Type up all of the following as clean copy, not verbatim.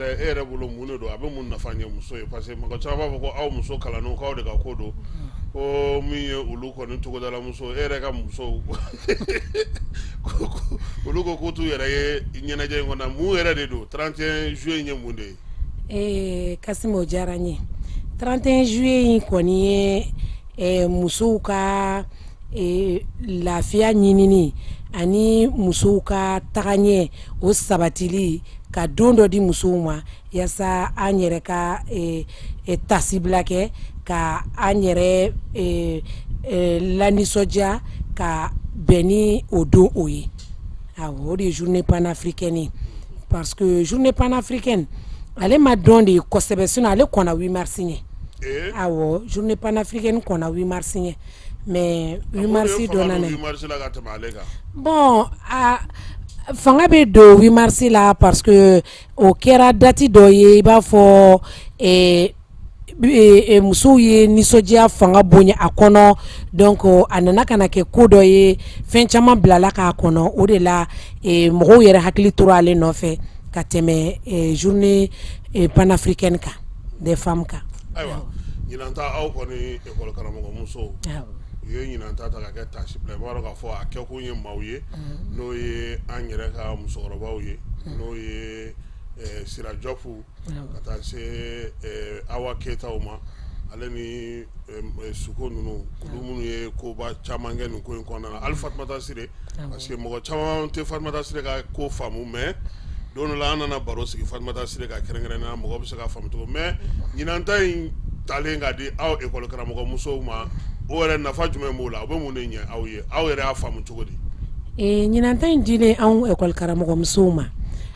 E yɛrɛ bolo, mun de don? A bɛ mun nafa ɲɛ muso ye? Parce que mɔgɔ caman b'a fɔ ko aw muso kalannenw, k'aw de ka ko don, ko min ye olu kɔni togodala muso, e yɛrɛ ka musow, olu ko k'u t'u yɛrɛ ye ɲɛnajɛ in kɔnɔ. Mun yɛrɛ de don? 31 juillet in ye mun de ye? Ee Kassim, o diyara n ye. 31 juillet in kɔni ye musow ka lafiya ɲinini ani musow ka tagaɲɛ, o sabatili, ka don dɔ di musow ma yaasa an yɛrɛ ka tasibila kɛ, ka an yɛrɛ lanisɔndiya, ka bɛn ni o don o ye. O de ye journée panafricaine ye, parce que journée panafricaine, ale ma dɔn de ye kosɛbɛ, sinon ale kɔnna 8 mars ɲɛ. Awɔ, journée panafricaine kɔnna 8 mars ɲɛ, mais 8 mars dɔnna. Bon, a fanga bɛ don 8 mars la parce que o kɛra date dɔ ye, i b'a fɔ musow ye nisɔndiya fanga bonya a kɔnɔ. Donc a nana ka na kɛ ko dɔ ye, fɛn caman bilala k'a kɔnɔ. O de la mɔgɔw yɛrɛ hakili tora ale nɔfɛ ka tɛmɛ journée panafricaine kan des femmes kan. Ayiwa, ɲinan ta, aw kɔni école karamɔgɔ musow, u ye ɲinan ta ta ka kɛ tasibila. I b'a dɔn k'a fɔ a kɛkun ye maaw ye, n'o ye an yɛrɛ ka musokɔrɔbaw ye, n'o ye Sira Jɔpu ka taa se Awa Keyitaw ma, ale ni Suko ninnu, olu minnu ye koba caman kɛ nin ko in kɔnɔna na, hali Fatumata Sire, parce que mɔgɔ caman tɛ Fatumata Sire ka ko faamu. Mais don dɔ la, an nana baro sigi Fatumata Sire ka kɛrɛnkɛrɛnnenya, mɔgɔ bɛ se ka faamu cogo. Mais ɲinan ta in talen ka di aw école karamɔgɔ musow ma, o yɛrɛ nafa jumɛn b'o la? O bɛ mun de ɲɛ aw ye? Aw yɛrɛ y'a faamu cogo di? Ɲinan ta in dilen anw école karamɔgɔ musow ma,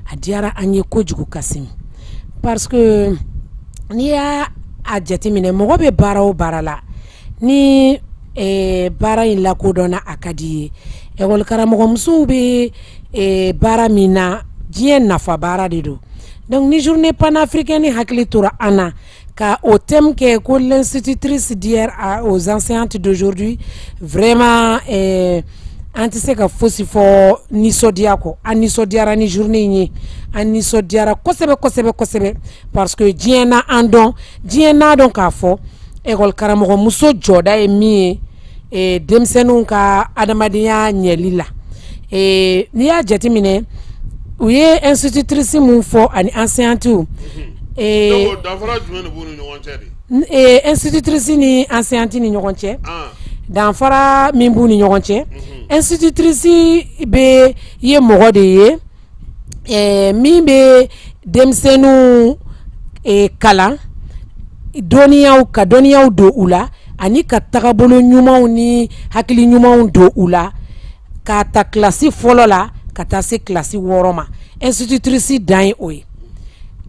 a diyara an ye kojugu Kassim, parce que n'i y'a a jateminɛ, mɔgɔ bɛ baara o baara la, ni baara in lakodɔnna, a ka di i ye. École karamɔgɔ musow bɛ baara min na, diɲɛ nafa baara de don. Donc ni journée panafricaine hakili tora an na ka o thème kɛ ko "l'institutrice d'hier aux enseignantes d'aujourd'hui", vraiment an tɛ se ka fosi fɔ nisɔndiya kɔ. An nisɔndiyara ni journée in ye, an nisɔndiyara kosɛbɛ kosɛbɛ kosɛbɛ, parce que diɲɛ na an dɔn, diɲɛ n'a dɔn k'a fɔ école karamɔgɔ muso jɔda ye min ye denmisɛnninw ka adamadenya ɲɛli la. N'i y'a jateminɛ, u ye institutrice mun fɔ ani enseignante. Danfara jumɛn de b'u ni ɲɔgɔn cɛ de? Institutrice ni enseignante ni ɲɔgɔn cɛ, danfara min b'u ni ɲɔgɔn cɛ, institutrice bɛ ye mɔgɔ de ye min bɛ denmisɛnninw kalan dɔnniyaw, ka dɔnniyaw don u la, ani ka tagabolo ɲumanw ni hakili ɲumanw don u la, k'a ta kilasi fɔlɔ la ka taa se kilasi 6 ma. Institutrice dan ye o ye.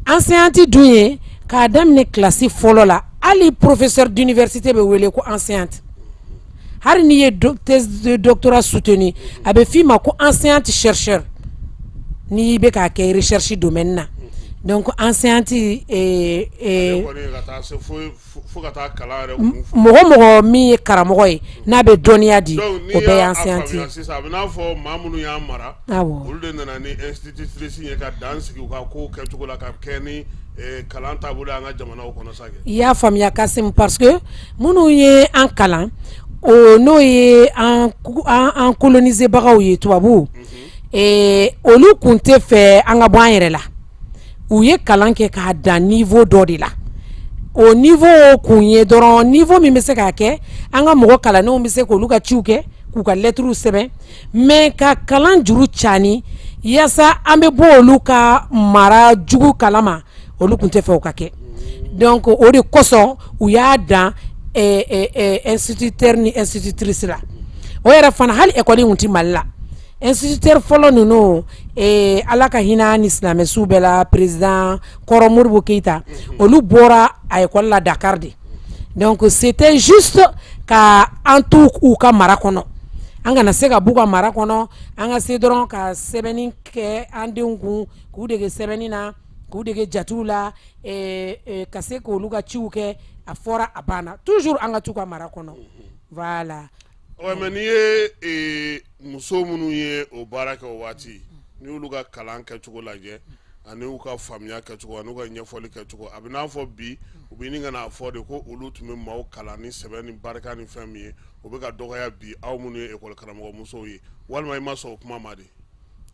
Enseignante dun ye k'a daminɛ kilasi fɔlɔ la, hali professeur d'université bɛ wele ko enseignante. Hali n'i ye thèse de doctorat soutenu, a bɛ f'i ma ko enseignante chercheur n'i bɛ k'a kɛ recherche domaine na. Donc enseignante, mɔgɔ mɔgɔ min ye karamɔgɔ ye, n'a bɛ dɔnniya di, o bɛɛ ye enseignante ye. Sisan, a bɛ n'a fɔ maa minnu y'an mara, olu de nana ni institutrice ye ka dan sigi u ka kow kɛcogo la, ka kɛ ni kalan taabolo an ka jamanaw kɔnɔ sa. I y'a faamuya Kassim, parce que minnu ye an kalan, o n'o ye an coloniser bagaw ye, tubabuw, olu tun tɛ fɛ an ka bɔ an yɛrɛ la. U ye kalan kɛ k'a dan niveau dɔ de la. O niveau kun ye dɔrɔn niveau min bɛ se k'a kɛ an ka mɔgɔ kalannenw bɛ se k'olu ka ciw kɛ, k'u ka lettres sɛbɛn, mais ka kalan juru cani yaasa an bɛ bɔ olu ka mara jugu kalama, olu tun tɛ fɛ o ka kɛ. Donc o de kosɔn u y'a dan instituteur ni institutrice la. O yɛrɛ fana, hali école tun tɛ Mali la. Instituteur fɔlɔ ninnu, Ala ka hinɛ ni silamɛsu bɛɛ la, président kɔrɔ Modibo Keyita, olu bɔra a école la Dakar de. Donc c'était juste ka an to u ka mara kɔnɔ, an kana se ka b'u ka mara kɔnɔ, an ka se dɔrɔn ka sɛbɛnni kɛ an denw kun, k'u dege sɛbɛnni na, k'u dege jatiw la, ka se k'olu ka ciw kɛ. A fɔra, a banna, toujours an ka t'u ka mara kɔnɔ, voilà. Mais n'i ye muso minnu ye o baara kɛ o waati, n'i y'olu ka kalan kɛcogo lajɛ Ani u ka faamuya kɛcogo ani u ka ɲɛfɔli kɛcogo, a bɛ n'a fɔ bi u bɛ ɲini ka n'a fɔ de ko olu tun bɛ maaw kalan ni sɛbɛ ni barika ni fɛn min ye, o bɛ ka dɔgɔya bi, aw minnu ye école karamɔgɔmusow ye. Walima i ma sɔn o kuma ma de?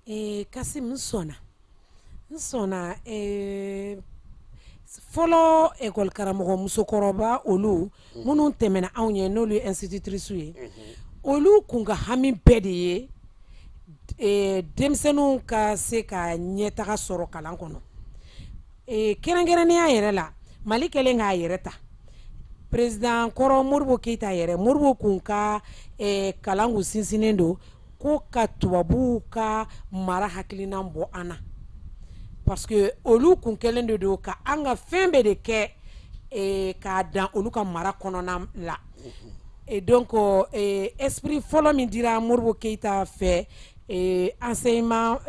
Ee Kasim, n sɔnna, n sɔnna. Fɔlɔ école karamɔgɔ musokɔrɔba, olu minnu tɛmɛna anw ye, n'olu ye institutrices ye, olu kun ka hami bɛɛ de ye denmisɛnninw ka se ka ɲɛtaga sɔrɔ kalan kɔnɔ. Kɛrɛnkɛrɛnnenya yɛrɛ la, Mali kɛlen k'a yɛrɛ ta, président kɔrɔ Modibo Keyita yɛrɛ, Modibo kun ka kalan kun sinsinnen don ko ka tubabuw ka mara hakilina bɔ an na, parce que olu kun kɛlen de don ka an ka fɛn bɛɛ de kɛ k'a dan olu ka mara kɔnɔna la. Et donc esprit fɔlɔ min dira Modibo Keyita fɛ enseignement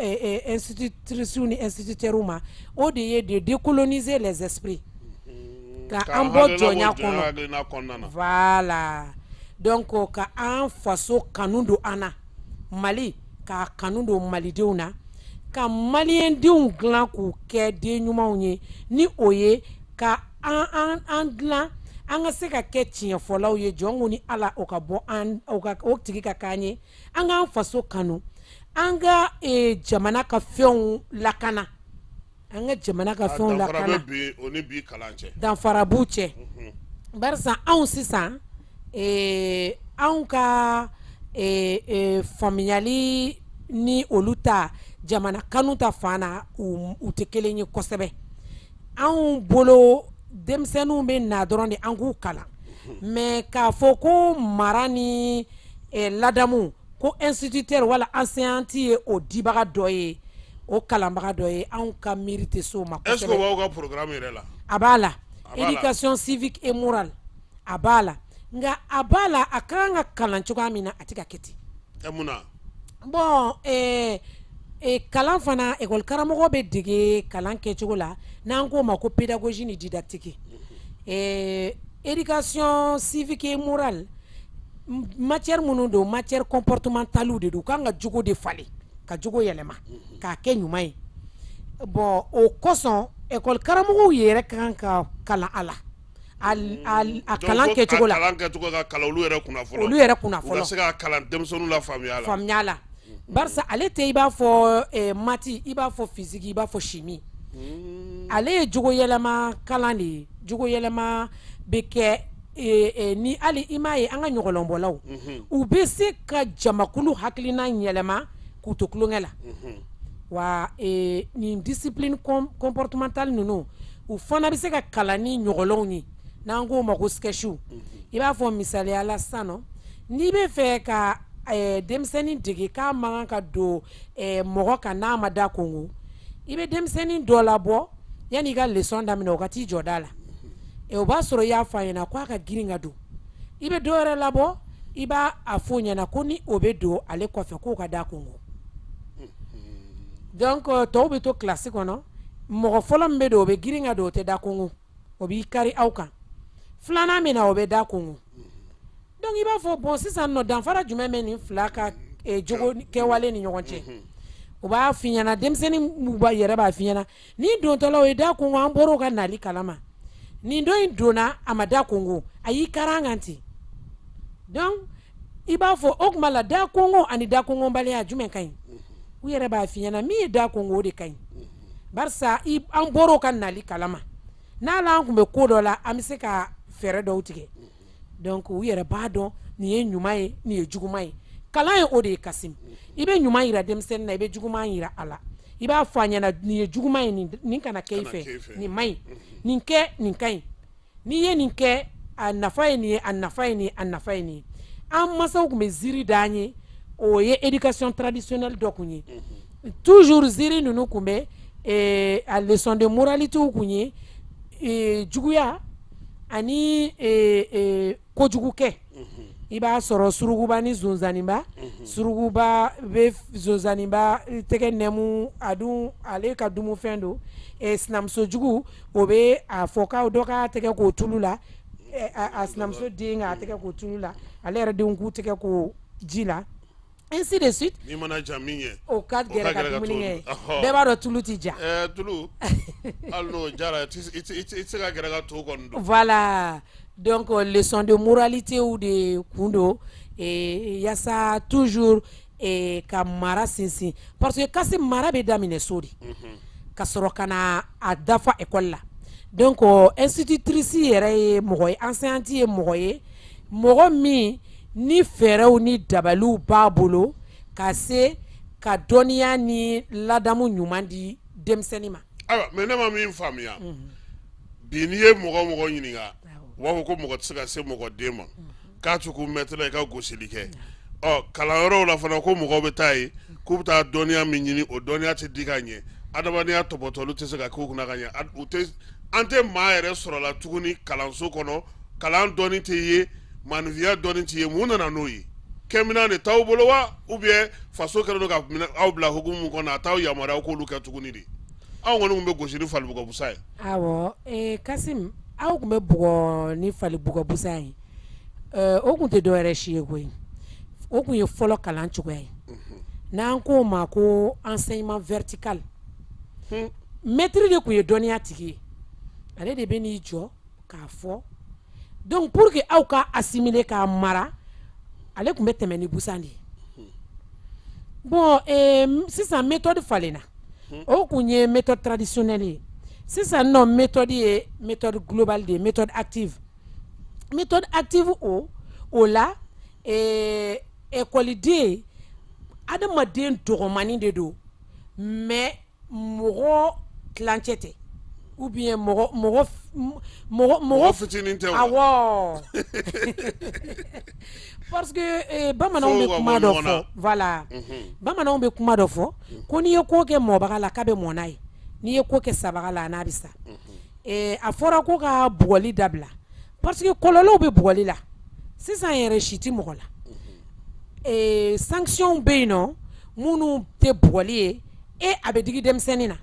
institutrices ni instituteurs ma, o de ye de décoloniser les esprits, ka an bɔ jɔnya kɔnɔ. Voilà, donc ka an faso kanu don an na, Mali k'a kanu don malidenw na, ka maliyɛndenw dilan k'u kɛ den ɲumanw ye, ni o ye ka an dilan an ka se ka kɛ tiɲɛfɔlaw ye, jɔn ni Ala, o ka bɔ an o ka o tigi ka k'an ye, an k'an faso kanu, an ka jamana ka fɛnw lakana, an ka jamana ka fɛnw lakana. O ni bi kalan cɛ? Danfara b'u cɛ, barisa anw sisan, anw ka faamuyali ni olu ta jamana kanu ta fan na, u tɛ kelen ye kosɛbɛ. Anw bolo, denmisɛnninw bɛ na dɔrɔn de an k'u kalan, mais k'a fɔ ko mara ni ladamu, ko instituteur wala enseignante ye o dibaga dɔ ye, o kalanbaga dɔ ye, anw ka miiri tɛ se o ma. Est ce que o b'aw ka programme yɛrɛ la? A b'a la, éducation civique et morale, a b'a la. Nka a b'a la, a ka kan ka kalan cogoya min na, a tɛ ka kɛ ten. Ɛ, mun na? Bon, kalan fana, école karamɔgɔ bɛ dege kalan kɛcogo la, n'an k'o ma ko pédagogie ni didactique. Éducation civique et morale, matière minnu don, matière comportementale de don. U kan ka jogo de falen, ka jogo yɛlɛma k'a kɛ ɲuman ye. Bon, o kosɔn école karamɔgɔw yɛrɛ ka kan ka kalan a la, a kalan kɛcogo la. Kalan kɛcogo ka kalan olu yɛrɛ kunna fɔlɔ. Olu yɛrɛ kunna fɔlɔ, u ka se ka kalan denmisɛnninw la faamuya la. Faamuya la, barisa ale tɛ i b'a fɔ maths, i b'a fɔ physique, i b'a fɔ chimie. Ale ye jogo yɛlɛma kalan de ye. Jogo yɛlɛma bɛ kɛ ni hali i m'a ye, an ka ɲɔgɔlɔnbɔlaw, u bɛ se ka jamakulu hakilina yɛlɛma k'u to tulonkɛ la wa. Nin discipline comportementale ninnu, u fana bɛ se ka kalan ni ɲɔgɔlɔnw ye, n'an k'o ma ko sketch. I b'a fɔ misaliya la sisan nɔ, n'i bɛ fɛ ka denmisɛnnin dege k'a man kan ka don mɔgɔ kan n'a ma da kongo, i bɛ denmisɛnnin dɔ labɔ yanni i ka leçon daminɛ, o ka t'i jɔ da la. O b'a sɔrɔ i y'a fɔ a ɲɛna k'a ka girin ka don. I bɛ dɔ wɛrɛ labɔ, i b'a a fɔ o ɲɛna ko ni o bɛ don ale kɔfɛ, k'o ka da kongo. Donc tɔw bɛ to kilasi kɔnɔ. Mɔgɔ fɔlɔ min bɛ don, o bɛ girin ka don, o tɛ da kongo, o b'i kari aw kan. Filanan min na, o bɛ da kongo. Donc i b'a fɔ, bon, sisan nɔ, danfara jumɛn bɛ nin fila ka jogo kɛwale ni ɲɔgɔn cɛ? U b'a f'i ɲɛna, denmisɛnnin yɛrɛ b'a f'i ɲɛna, ni dontɔla o ye da kongo, an bɔra o ka nali kalama. Nin don in donna, a ma da kongo, a y'i kari an kan ten. Donc i b'a fɔ, o tuma la, da kongo ani da kongobaliya, jumɛn ka ɲi? U yɛrɛ b'a f'i ɲɛna, min ye da kongo, o de ka ɲi, barisa an bɔra o ka nali kalama. N'ala an tun bɛ ko dɔ la, an bɛ se ka fɛɛrɛ dɔw tigɛ. Donc u yɛrɛ b'a dɔn nin ye ɲuman ye, nin ye juguman ye. Kalan ye o de ye, Kasim. I bɛ ɲuman yira denmisɛnnin na, i bɛ juguman yira a la. I b'a fɔ a ɲɛna, nin ye juguman ye, nin kana kɛ i fɛ, nin man ɲi, nin kɛ, nin ka ɲi. N'i ye nin kɛ, a nafa ye nin ye, a nafa ye nin ye, a nafa ye nin ye. An masaw tun bɛ ziiri d'an ye, o ye éducation traditionnelle dɔ kun ye. Toujours ziiri ninnu tun bɛ a leçon de moralité kun ye juguya ani kojugukɛ. I b'a sɔrɔ surukuba ni sonsanninba, surukuba bɛ sonsanninba tɛgɛ nɛmu, a dun ale ka dumufɛn don. Sinamusojugu, o bɛ a fɔ k'aw dɔ k'a tɛgɛ k'o tulu la, a sinamuso den k'a tɛgɛ k'o tulu la, ale yɛrɛ denw k'u tɛgɛ ko ji la. Ainsi de suite. N'i mana ja min ye, o ka gɛrɛ ka dumuni kɛ. Bɛɛ b'a dɔn tulu tɛ ja. Ɛɛ tulu, hali n'o jara i tɛ se ka gɛrɛ ka to kɔni dun. Voilà donc leçon de moralité de kun don yaasa toujours ka mara sinsin parce que Kasim mara bɛ daminɛ so de, unhun, ka sɔrɔ ka na a dafa école la donc institutrice yɛrɛ ye mɔgɔ ye enseignante ye mɔgɔ ye mɔgɔ min ni fɛɛrɛw ni dabaliw b'a bolo ka se ka dɔnniya ni ladamu ɲuman di denmisɛnnin ma. Ayiwa mais ne ma min faamuya bi n'i ye mɔgɔ mɔgɔ ɲininka u b'a fɔ ko mɔgɔ tɛ se ka se mɔgɔ den ma k'a to ko mɛtɛrɛ i ka gosili kɛ ɔ kalanyɔrɔw la fana ko mɔgɔw bɛ taa yen k'u bɛ taa dɔnniya min ɲini o dɔnniya tɛ di ka ɲɛ adamadenya tɔpɔtɔli tɛ se ka k'u kunna ka ɲɛ u tɛ an tɛ maa yɛrɛ sɔrɔla tuguni kalanso kɔnɔ kalan dɔnni tɛ ye maaninfinya dɔnni tɛ ye mun nana n'o ye kɛminɛn de t'aw bolo wa ou bien faso kɛlen don ka aw bila hukumu min kɔnɔ a t'aw yamaruya aw k'olu kɛ tuguni de anw kɔni tun bɛ gosi ni falibugɔbusan ye. Awɔ Kasim aw tun bɛ bugɔ ni falibugɔbusan ye o tun tɛ dɔwɛrɛ si ye koyi o tun ye fɔlɔ kalan cogoya ye n'an k'o ma ko enseignement vertical mɛtiri de tun ye dɔnniya tigi ye ale de bɛ n'i jɔ k'a fɔ donc pour que aw ka assimiler k'a mara ale tun bɛ tɛmɛ ni busan de ye bon sisan méthode falenna o tun ye méthode traditionnelle ye sisan nɔ méthode ye méthode globale de ye méthode active méthode active o la ekɔliden adamaden dɔgɔmanin de don mais mɔgɔ tilancɛ tɛ ou bien mɔgɔ mɔgɔ mɔgɔ mɔgɔ fitinin tɛ awɔ parce que bamananw bɛ kuma dɔ fɔ voilà bamananw bɛ kuma dɔ fɔ ko n'i ye ko kɛ mɔbaga la k'a bɛ mɔ n'a ye n'i ye ko kɛ sabaga la a n'a bɛ sa a fɔra ko ka bugɔli dabila parce que kɔlɔlɔw bɛ bugɔli la sisan yɛrɛ si tɛ mɔgɔ la sanction bɛ yen nɔ minnu tɛ bugɔli ye e a bɛ digi denmisɛnnin na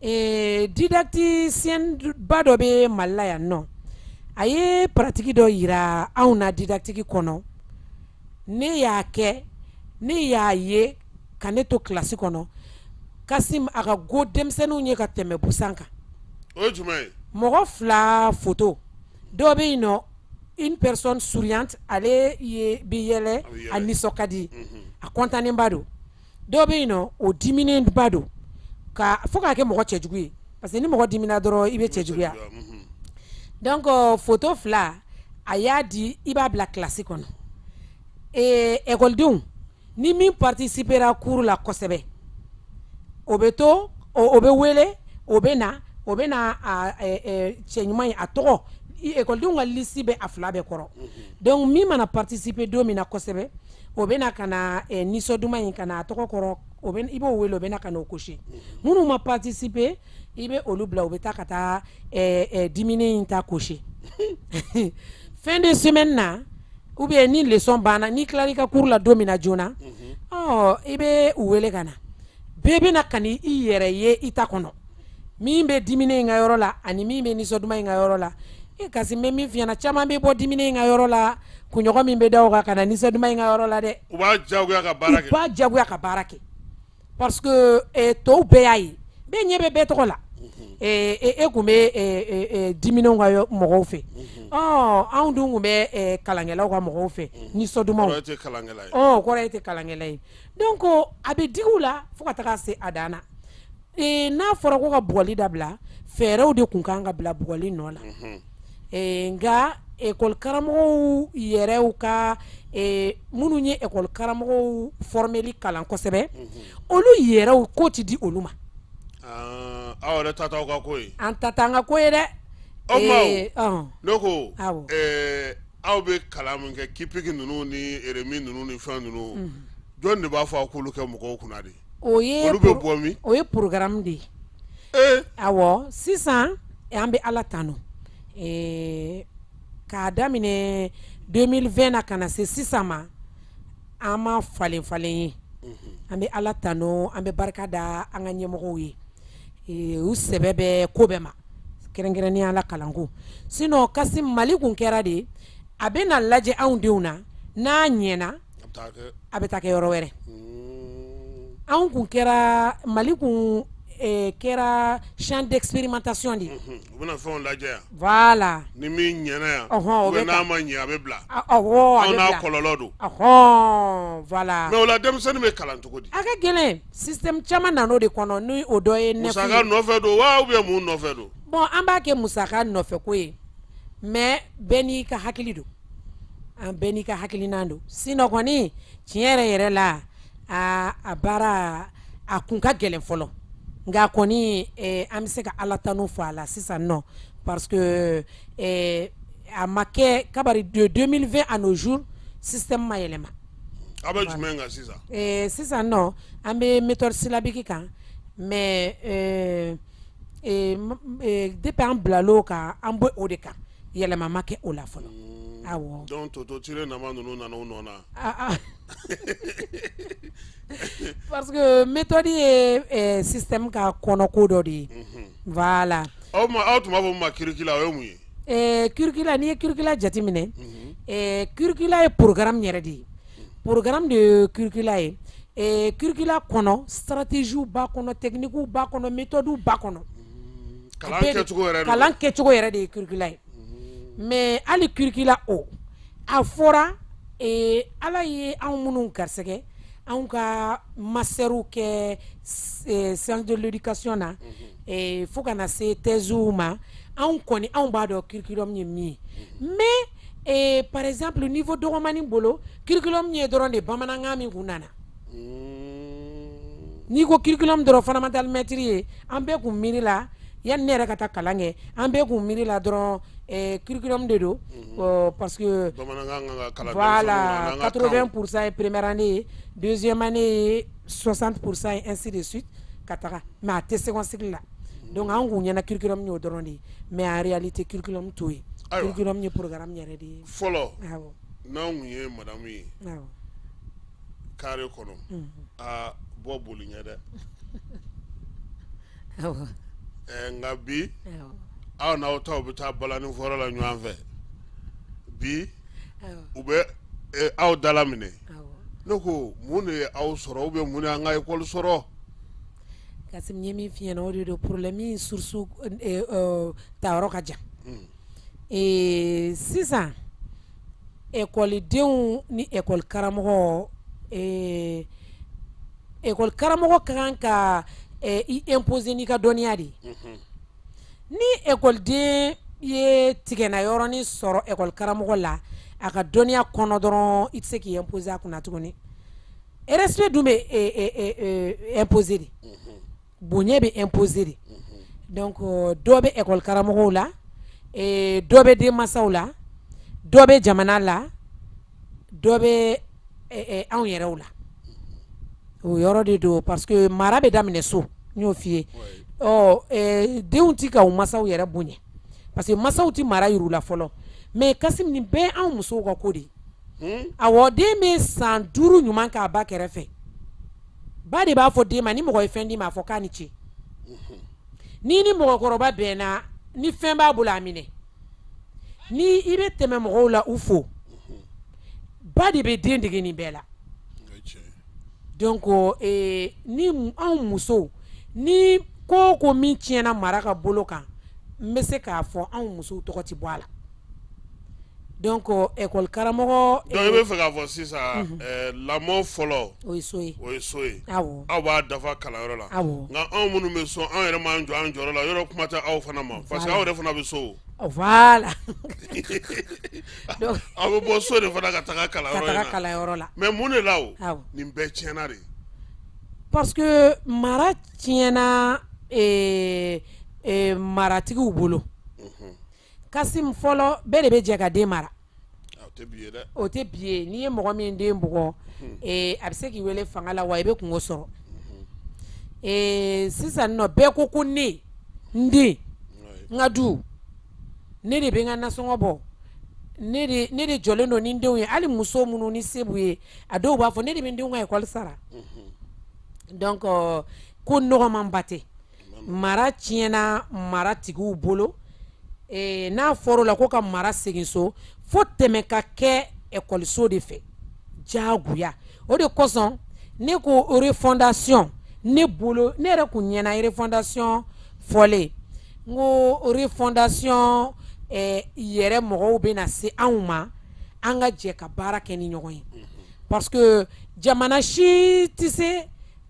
didacticien ba dɔ bɛ Mali la yan nɔ a ye pratique dɔ jira anw na didactique kɔnɔ ne y'a kɛ ne y'a ye ka ne to kilasi kɔnɔ Kasim a ka go denmisɛnninw ye ka tɛmɛ busan kan o ye jumɛn ye mɔgɔ fila photo dɔ bɛ yen nɔ une personne souriante ale bɛ yɛlɛ a nisɔn ka di a kɔntannenba don dɔw bɛ yen nɔ o diminenba don ka fo k'a kɛ mɔgɔ cɛjugu ye parce que ni mɔgɔ dimina dɔrɔn i bɛ cɛjuguya donc photo fila a y'a di i b'a bila kilasi kɔnɔ ekɔlidenw ni min participera cours la kosɛbɛ o bɛ to o bɛ wele o bɛ na o bɛ na cɛ ɲuman ye a tɔgɔ ekɔlidenw ka liste bɛ a fila bɛɛ kɔrɔ donc min mana participer don min na kosɛbɛ o bɛ na ka na nisɔn duman in ka na a tɔgɔ kɔrɔ i b'o wele o bɛ na ka n'o cocher minnu ma participer i bɛ olu bila u bɛ taa ka taa diminen in ta cocher fin de semaine na ou bien ni leçon banna n'i tilala i ka cours la don min na joona i bɛ u wele ka na bɛɛ bɛ na ka i yɛrɛ ye i ta kɔnɔ min bɛ diminen in ka yɔrɔ la ani min bɛ nisɔn duman in ka yɔrɔ la e Kasim n bɛ min f'i ɲɛna caman bɛ bɔ diminen in ka yɔrɔ la kunɲɔgɔn min bɛ da o kan ka na nisɔn duman in ka yɔrɔ la dɛ u b'a jagoya ka baara kɛ u b'a jagoya ka baara kɛ parce que tɔw bɛɛ y'a ye bɛɛ ɲɛ bɛ bɛɛ tɔgɔ la e tun bɛ diminenw ka mɔgɔw fɛ anw dun tun bɛ kalankɛlaw ka mɔgɔw fɛ nisɔn dumanw o kɔrɔ e tɛ kalankɛla ye donc a bɛ digi u la fo ka taga se a dan na n'a fɔra ko ka bugɔli dabila fɛɛrɛw de tun kan ka bila bugɔli nɔ la nka école karamɔgɔw yɛrɛw ka minnu ye école karamɔgɔw formeli kalan kosɛbɛ olu yɛrɛw ko tɛ di olu ma aw yɛrɛ ta t'aw ka ko ye an ta t'an ka ko ye dɛ o ne ko aw bɛ kalan min kɛ CUPIC ninnu ni REMI ninnu ni fɛn ninnu jɔn de b'a fɔ aw k'olu kɛ mɔgɔw kunna de o ye olu bɛ bɔ min o ye programme de ye awɔ sisan an bɛ Ala tanu k'a daminɛ 2020 na ka na se sisan ma an ma falen falen ye an bɛ Ala tanu an bɛ barika da an ka ɲɛmɔgɔw ye u sɛbɛ bɛ ko bɛɛ ma kɛrɛnkɛrɛnnenya la kalanko sinon Kasim Mali kun kɛra de a bɛ na lajɛ anw denw na n'a ɲɛna taa kɛ A bɛ taa kɛ yɔrɔ wɛrɛ. Anw kun kɛra Mali kun kɛra champ d'expérimentation de ye. U bɛna fɛnw lajɛ yan. Voilà. Ni min ɲɛna yan. Ɔhɔn, o bɛ n'a ma ɲɛ, a bɛ bila. Awɔ, a bɛ bila. N'a kɔlɔlɔ don. Ɔhɔn, voilà. Mais o la, denmisɛnnin bɛ kalan cogo di? A ka gɛlɛn, système caman nana o de kɔnɔ, ni o dɔ ye. Musaka nɔfɛ don wa, ou bien mun nɔfɛ don? Bon, an b'a kɛ musaka nɔfɛ ko ye, mais bɛɛ n'i ka hakili don. An bɛɛ n'i ka hakilina don. Sinon kɔni, tiɲɛ yɛrɛ yɛrɛ la, a baara a kun ka gɛlɛn fɔlɔ, nka kɔni an bɛ se ka Ala tanu fɔ a la sisan nɔ, parce que a ma kɛ kabari de 2020 à nos jours, système ma yɛlɛma. Aw bɛ jumɛn kan sisan? Sisan nɔ, an bɛ méthode syllabique kan, mais depuis an bilal'o kan, an bɛ o de kan, yɛlɛma ma kɛ o la fɔlɔ. Awɔ. Donc Toto Tire Nama ninnu nana u nɔ na. Parce que méthode ye système ka kɔnɔko dɔ de ye. Voilà. Aw ma, aw tun b'a fɔ min ma curricula, o ye mun ye? Curricula, n'i ye curricula jateminɛ, curricula ye programme yɛrɛ de ye. Programme de ye curricula ye. Curricula kɔnɔ, stratégie b'a kɔnɔ, technique b'a kɔnɔ, méthode b'a kɔnɔ. Kalan kɛcogo yɛrɛ. Kalan kɛcogo yɛrɛ de ye curricula ye. Mais hali curricula o, a fɔra Ala ye anw minnu garisɛgɛ, anw ka masterw kɛ science de l'éducation na, fo ka na se thèse ma, anw kɔni anw b'a dɔn curriculum ye min ye. Mais par exemple, niveau dɔgɔmanin bolo, curriculum ye dɔrɔn de bamanankan min kun nana. N'i ko curriculum dɔrɔn, fondamental maître ye, an bɛɛ kun miiri la, yanni ne yɛrɛ ka taa kalan kɛ, an bɛɛ kun miiri la dɔrɔn curriculum de don, parce que voilà, 80% ye première année ye, deuxième année ye 60% ye, ainsi de suite ka taga, mais a tɛ second cycle la. Donc an kun ɲɛna curriculum y'o dɔrɔn de ye, mais en réalité curriculum t'o ye. Curriculum ye programme yɛrɛ de ye. Fɔlɔ, n'anw kun ye madame ye carré kɔnɔ, a bɔ boli ɲɛ dɛ. Nka bi, aw n'aw taw bɛ taa balani fɔlɔ la ɲɔgɔn fɛ bi, u bɛ aw dala minɛ. Ne ko mun de ye aw sɔrɔ, ou bien mun de y'an ka école sɔrɔ? Kassim, ye min f'i ɲɛna, o de don. Problème source ta yɔrɔ ka jan. Sisan ekɔlidenw ni école karamɔgɔ, école karamɔgɔ ka kan ka i imposer n'i ka dɔnniya de ye. Ni ekɔliden ye tigɛna yɔrɔnin sɔrɔ école karamɔgɔ la, a ka dɔnniya kɔnɔ dɔrɔn, i tɛ se k'i imposer a kunna tuguni. Respect dun bɛ imposer de, bonya bɛ imposer de. Donc dɔ bɛ école karamɔgɔw la, dɔ bɛ denmansaw la, dɔ bɛ jamana la, dɔ bɛ anw yɛrɛw la. O yɔrɔ de don, parce que mara bɛ daminɛ so, n y'o f'i ye. Ɔ denw ti ka u masaw yɛrɛ bonya, parce que masaw ti mara yir'u la fɔlɔ. Mais Kassim, nin bɛɛ anw musow ka ko de ye. Awɔ, den bɛ san 5 ɲuman k'a ba kɛrɛfɛ, ba de b'a fɔ den ma, ni mɔgɔ ye fɛn d'i ma, a fɔ k'a ni ce. N'i ni mɔgɔkɔrɔba bɛnna, ni fɛn b'a bolo, a minɛ. Ni i bɛ tɛmɛ mɔgɔw la, u fo. Ba de bɛ den dege nin bɛɛ la. Donc ni anw musow ni ko o ko min tiɲɛna mara ka bolo kan, n bɛ se k'a fɔ anw musow tɔgɔ tɛ bɔ a la. Donc école karamɔgɔ. Donc i bɛ fɛ k'a fɔ sisan, lamɔ fɔlɔ, o ye so ye. O ye so ye. Awɔ. Aw b'a dafa kalanyɔrɔ la. Awɔ. Nka anw minnu bɛ so, anw yɛrɛ m'an jɔ an jɔyɔrɔ la yɔrɔ, kuma tɛ aw fana ma, parce que aw yɛrɛ fana bɛ so. Voilà. Aw bɛ bɔ so de fana ka taga kalanyɔrɔ ka taga kalanyɔrɔ la. Mais mun de la o? Nin bɛɛ tiɲɛna de. Parce que mara tiɲɛna maratigiw bolo. Kassim, fɔlɔ, bɛɛ de bɛ jɛ ka den mara. O tɛ bi ye dɛ. O tɛ bi ye. N'i ye mɔgɔ min den bugɔ, a bɛ se k'i wele fanga la wa, i bɛ kungo sɔrɔ. Sisan nɔ, bɛɛ ko ko ne n den, n ka du, ne de bɛ n ka nasɔngɔ bɔ, ne de jɔlen don ni n denw ye. Hali muso minnu ni se b'u ye, a dɔw b'a fɔ ne de bɛ n denw ka école sara. Donc ko nɔgɔmanba tɛ, mara tiɲɛna maratigiw bolo. N'a fɔra o la ko ka mara segin so, fo tɛmɛ ka kɛ ekɔliso de fɛ. Diyagoya. O de kosɔn ne ko refondation, ne bolo, ne yɛrɛ kun ɲɛna refondation fɔlen, n ko refondation yɛrɛ mɔgɔw bɛna se anw ma, an ka jɛ ka baara kɛ ni ɲɔgɔn ye, parce que jamana si tɛ se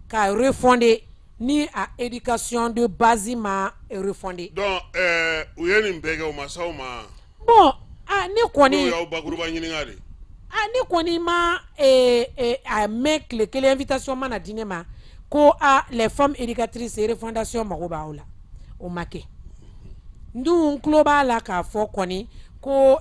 ka refonder ni a éducation de base ma refonder. Donc u ye nin bɛɛ kɛ, u ma s'aw ma? Bon, ah, ne kɔni N'u y'aw bakuruba ɲininka de. Ah, ne kɔni ma a mɛn tile kelen, invitation ma na di ne ma ko ah, les femmes éducatrices, refondation mago b'aw la. O ma kɛ. N dun tulo b'a la k'a fɔ kɔni ko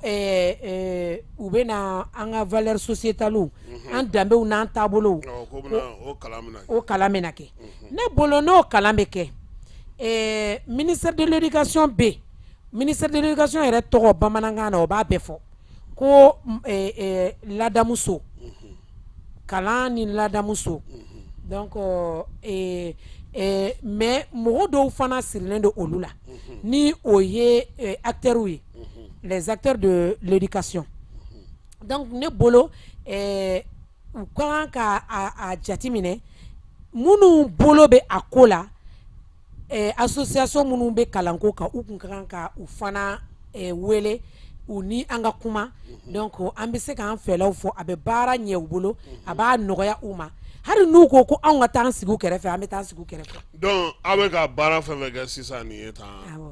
u bɛna an ka valeur sociétale, an danbew n'an taabolow. Ko bɛna o kalan bɛna kɛ. O kalan bɛna kɛ. Ne bolo, n'o kalan bɛ kɛ, ministère de l'éducation bɛ yen. Ministère de l'éducation yɛrɛ tɔgɔ bamanankan na, o b'a bɛɛ fɔ ko ladamuso, kalan ni ladamuso. Donc mais mɔgɔ dɔw fana sirilen don olu la, ni o ye acteurs ye, les acteurs de l'éducation. Donc ne bolo, u ka kan ka a jateminɛ minnu bolo bɛ a ko la, association minnu bɛ kalanko kan, u kun ka kan ka u fana wele, u ni an ka kuma. Donc an bɛ se k'an fɛlaw fɔ, a bɛ baara ɲɛ u bolo, a b'a nɔgɔya u ma. Hali n'u ko ko anw ka taa an sigi u kɛrɛfɛ, an bɛ taa an sigi u kɛrɛfɛ. Donc aw bɛ ka baara fɛn fɛn kɛ sisan nin ye tan,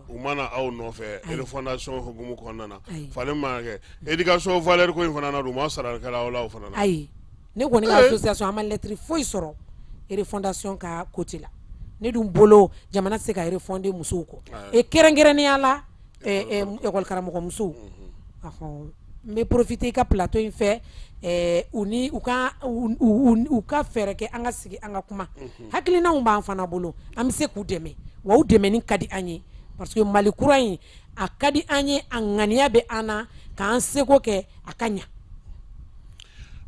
u mana aw nɔfɛ refondation hukumu kɔnɔna na, falen mana kɛ éducation valeur ko in fana na, u ma sara kɛla aw la o fana na? Ayi, ne kɔni ka association, an ma lettre foyi sɔrɔ refondation ka côté la. Ne dun bolo, jamana tɛ se ka refonder musow kɔ, et kɛrɛnkɛrɛnnenya la école karamɔgɔ musow. N bɛ profiter i ka plateau in fɛ, u ni u ka fɛɛrɛ kɛ an ka sigi, an ka kuma. Hakilinaw b'an fana bolo, an bɛ se k'u dɛmɛ, wa u dɛmɛni ka di an ye, parce que Mali kura in a ka di an ye, a ŋaniya bɛ an na k'an seko kɛ a ka ɲa.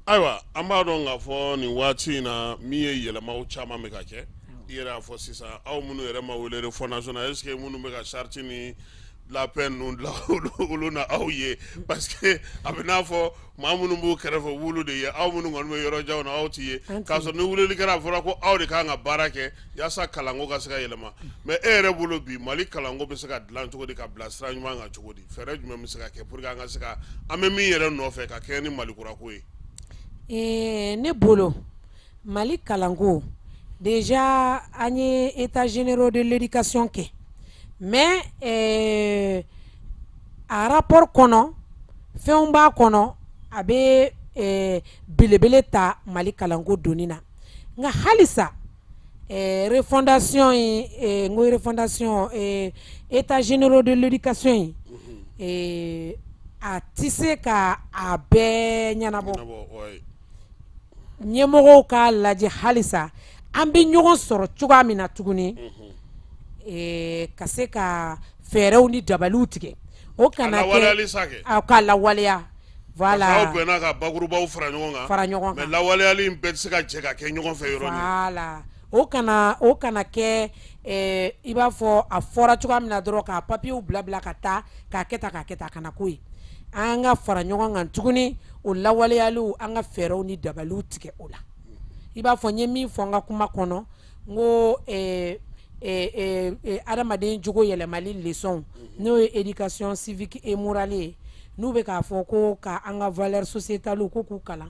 Ayiwa, an b'a dɔn k'a fɔ nin waati in na, min ye yɛlɛmaw caman bɛ ka kɛ, i yɛrɛ y'a fɔ sisan, aw minnu yɛrɛ ma wele refondation na, est ce que minnu bɛ ka charte ni lapin ninnu dilan, olu na aw ye? Parce que a bɛ n'a fɔ maa minnu b'u kɛrɛfɛ, u b'olu de ye. Aw minnu kɔni bɛ yɔrɔ janw na, aw t'i ye, k'a sɔrɔ ni weleli kɛra, a fɔra ko aw de kan ka baara kɛ yaasa kalanko ka se ka yɛlɛma. Mais e yɛrɛ bolo bi, Mali kalanko bɛ se ka dilan cogo di, ka bila sira ɲuman kan cogo di? Fɛɛrɛ jumɛn bɛ se ka kɛ pour que an ka se ka an bɛ min yɛrɛ nɔfɛ ka kɛɲɛ ni Mali kurako ye? Ne bolo, Mali kalanko déjà, an ye états généraux de l'éducation kɛ, mais a rapport kɔnɔ, fɛnw b'a kɔnɔ, a bɛ belebele ta Mali kalanko donni na. Nka halisa refondation in, n ko refondation, états généraux de l'éducation in, a tɛ se ka a bɛɛ ɲɛnabɔ. Ɲɛmɔgɔw k'a lajɛ halisa an bɛ ɲɔgɔn sɔrɔ cogoya min na tuguni ka se ka fɛɛrɛw ni dabaliw tigɛ, o kana kɛ k'a lawaleya. Voilà, aw bɛnna ka bakurubaw fara ɲɔgɔn kan. Fara ɲɔgɔn kan. Mais lawaleyali in bɛɛ tɛ se ka jɛ ka kɛ ɲɔgɔn fɛ yɔrɔ min. Voilà, o kana kɛ i b'a fɔ a fɔra cogoya min na dɔrɔn, ka papiyew bila bila ka taa k'a kɛ tan, k'a kɛ tan, a kana k'o ye. An ka fara ɲɔgɔn kan tuguni, o lawaleyaliw, an ka fɛɛrɛw ni dabaliw tigɛ o la. I b'a fɔ n ye min fɔ n ka kuma kɔnɔ, n ko adamaden jogo yɛlɛmali leçon, n'o ye éducation civique et morale ye, n'u bɛ k'a fɔ ko ka an ka valeur sociétale ko k'u kalan,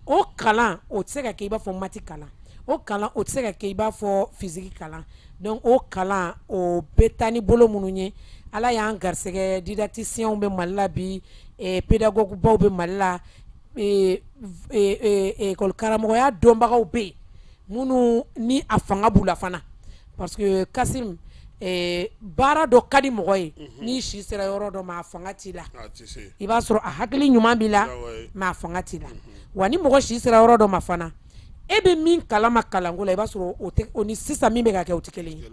o kalan o tɛ se ka kɛ i b'a fɔ maths kalan, o kalan o tɛ se ka kɛ i b'a fɔ physique kalan. Donc o kalan o bɛ taa ni bolo minnu ye, Ala y'an garisɛgɛ, didacticiens bɛ Mali la bi, pédagogue baw bɛ Mali la, école karamɔgɔya dɔnbagaw bɛ yen minnu ni a fanga b'u la fana, parce que Kasim, baara dɔ ka di mɔgɔ ye, n'i si sera yɔrɔ dɔ ma, a fanga t'i la. I b'a sɔrɔ a hakili ɲuman b'i la, mais a fanga t'i la. Wa ni mɔgɔ si sera yɔrɔ dɔ ma fana, e bɛ min kalama kalanko la, i b'a sɔrɔ o tɛ o ni sisan min bɛ ka kɛ, o tɛ kelen ye.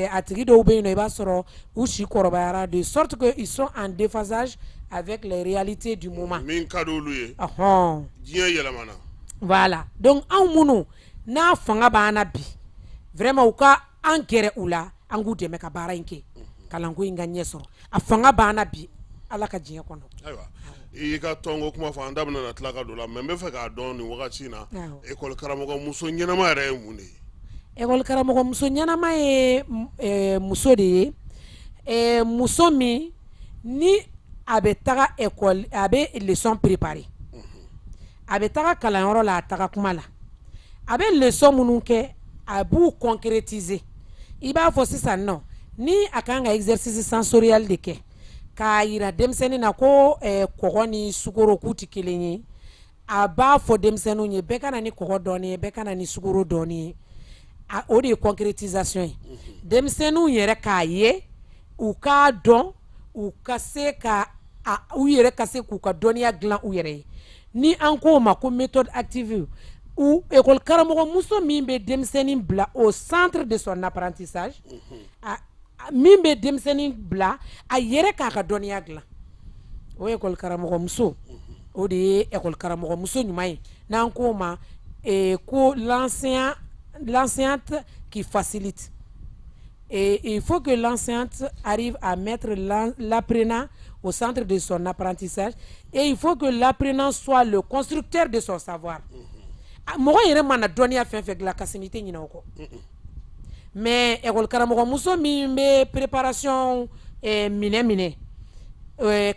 A tigi dɔw bɛ yen nɔ, i b'a sɔrɔ u si kɔrɔbayara de sorte que ils sont en déphasage avec les réalités du moment. Min ka di olu ye. Diɲɛ yɛlɛmana. Voilà, donc anw minnu n'a fanga b'an na bi, vraiment u ka an gɛrɛ u la, an k'u dɛmɛ ka baara in kɛ, kalanko in ka ɲɛ sɔrɔ. A fanga b'an na bi. Ala ka diɲɛ kɔnɔ. Ayiwa, i y'i ka tɔnko kuma fɔ, an da bɛna tila ka don la, mais n bɛ fɛ k'a dɔn nin wagati in na, école karamɔgɔ muso ɲɛnama yɛrɛ ye mun de ye? École karamɔgɔ muso ɲɛnama ye muso de ye, muso min ni a bɛ taga école, a bɛ leçon préparer, a bɛ taga kalanyɔrɔ la, a taga kuma la, a bɛ leçon minnu kɛ, a b'u concrétiser. I b'a fɔ sisan nɔ, ni a kan ka exercice sensoriel de kɛ k'a jira denmisɛnnin na ko kɔgɔ ni sukaro k'u tɛ kelen ye, a b'a fɔ denmisɛnninw ye bɛɛ ka na ni kɔgɔ dɔɔni ye, bɛɛ ka na ni sukaro dɔɔni ye. O de ye concrétisation ye. Denmisɛnninw yɛrɛ k'a ye, u k'a dɔn, u ka se ka u yɛrɛ ka se k'u ka dɔnniya dilan u yɛrɛ ye. Ni an k'o ma ko méthode active, ou école karamɔgɔ muso min bɛ denmisɛnnin bila au centre de son apprentissage, min bɛ denmisɛnnin bila a yɛrɛ k'a ka dɔnniya dilan, o école karamɔgɔ muso, o de ye école karamɔgɔ muso ɲuman ye. N'an k'o ma ko l'enseignante qui facilite. Et il faut que l'enseignante arrive à mettre l'apprenant au centre de son apprentissage et il faut que l'apprenant soit le constructeur de son savoir. Mɔgɔ yɛrɛ mana dɔnniya fɛn fɛn dilan, Kassim, i tɛ ɲinɛ o kɔ. Mais école karamɔgɔ muso min bɛ préparation minɛ minɛ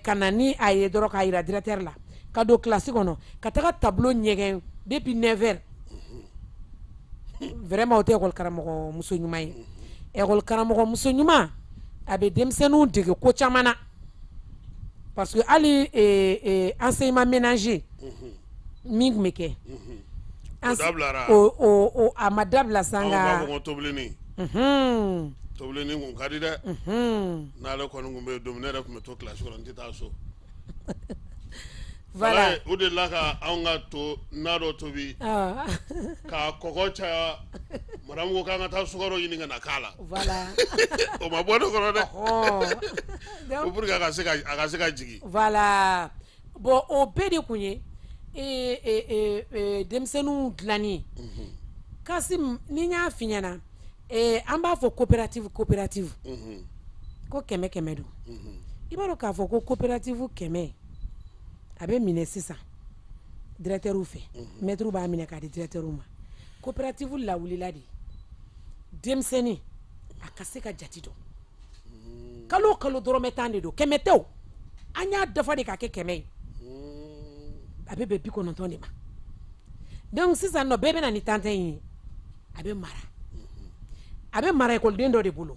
ka na ni a ye dɔrɔn k'a jira directeur la, ka don classe kɔnɔ, ka taga tableau ɲɛgɛn depuis 9 heures, vraiment o tɛ école karamɔgɔ muso ɲuman ye. École karamɔgɔ muso ɲuman, a bɛ denmisɛnninw dege ko caman na, parce que hali enseignement ménager min tun bɛ kɛ, o a ma dabila sa. Anw b'a fɔ ko tobilini. Tobilini kun ka di dɛ. N'ale kɔni tun bɛ yen don min, ne yɛrɛ tun bɛ to kilasi kɔnɔ, n tɛ taa so. Voilà. O de la ka anw ka to na dɔ tobi k'a kɔgɔ caya, madame ko k'an ka taa sukaro ɲini ka na k'a la. Voilà. O ma bɔ ne kɔnɔ dɛ. Ko pour que a ka se ka jigin. Voilà. Bon, o bɛɛ de kun ye denmisɛnninw dilanni ye. Kassim, ni n y'a f'i ɲɛna, an b'a fɔ coopérative, coopérative ko 100 100 don. I b'a dɔn k'a fɔ ko coopérative 100, a bɛ minɛ sisan directeur fɛ, maître b'a minɛ k'a di directeur ma. Coopérative lawulila de denmisɛnnin a ka se ka jate dɔn. Kalo o kalo dɔrɔmɛ 10 de don, 100 tɛ o, an y'a dafa de k'a kɛ 100 ye, a bɛ bɛn 90 de ma. Donc sisan nɔ, bɛɛ bɛ na ni tan tan in ye, a bɛ mara, a bɛ mara ekɔliden dɔ de bolo.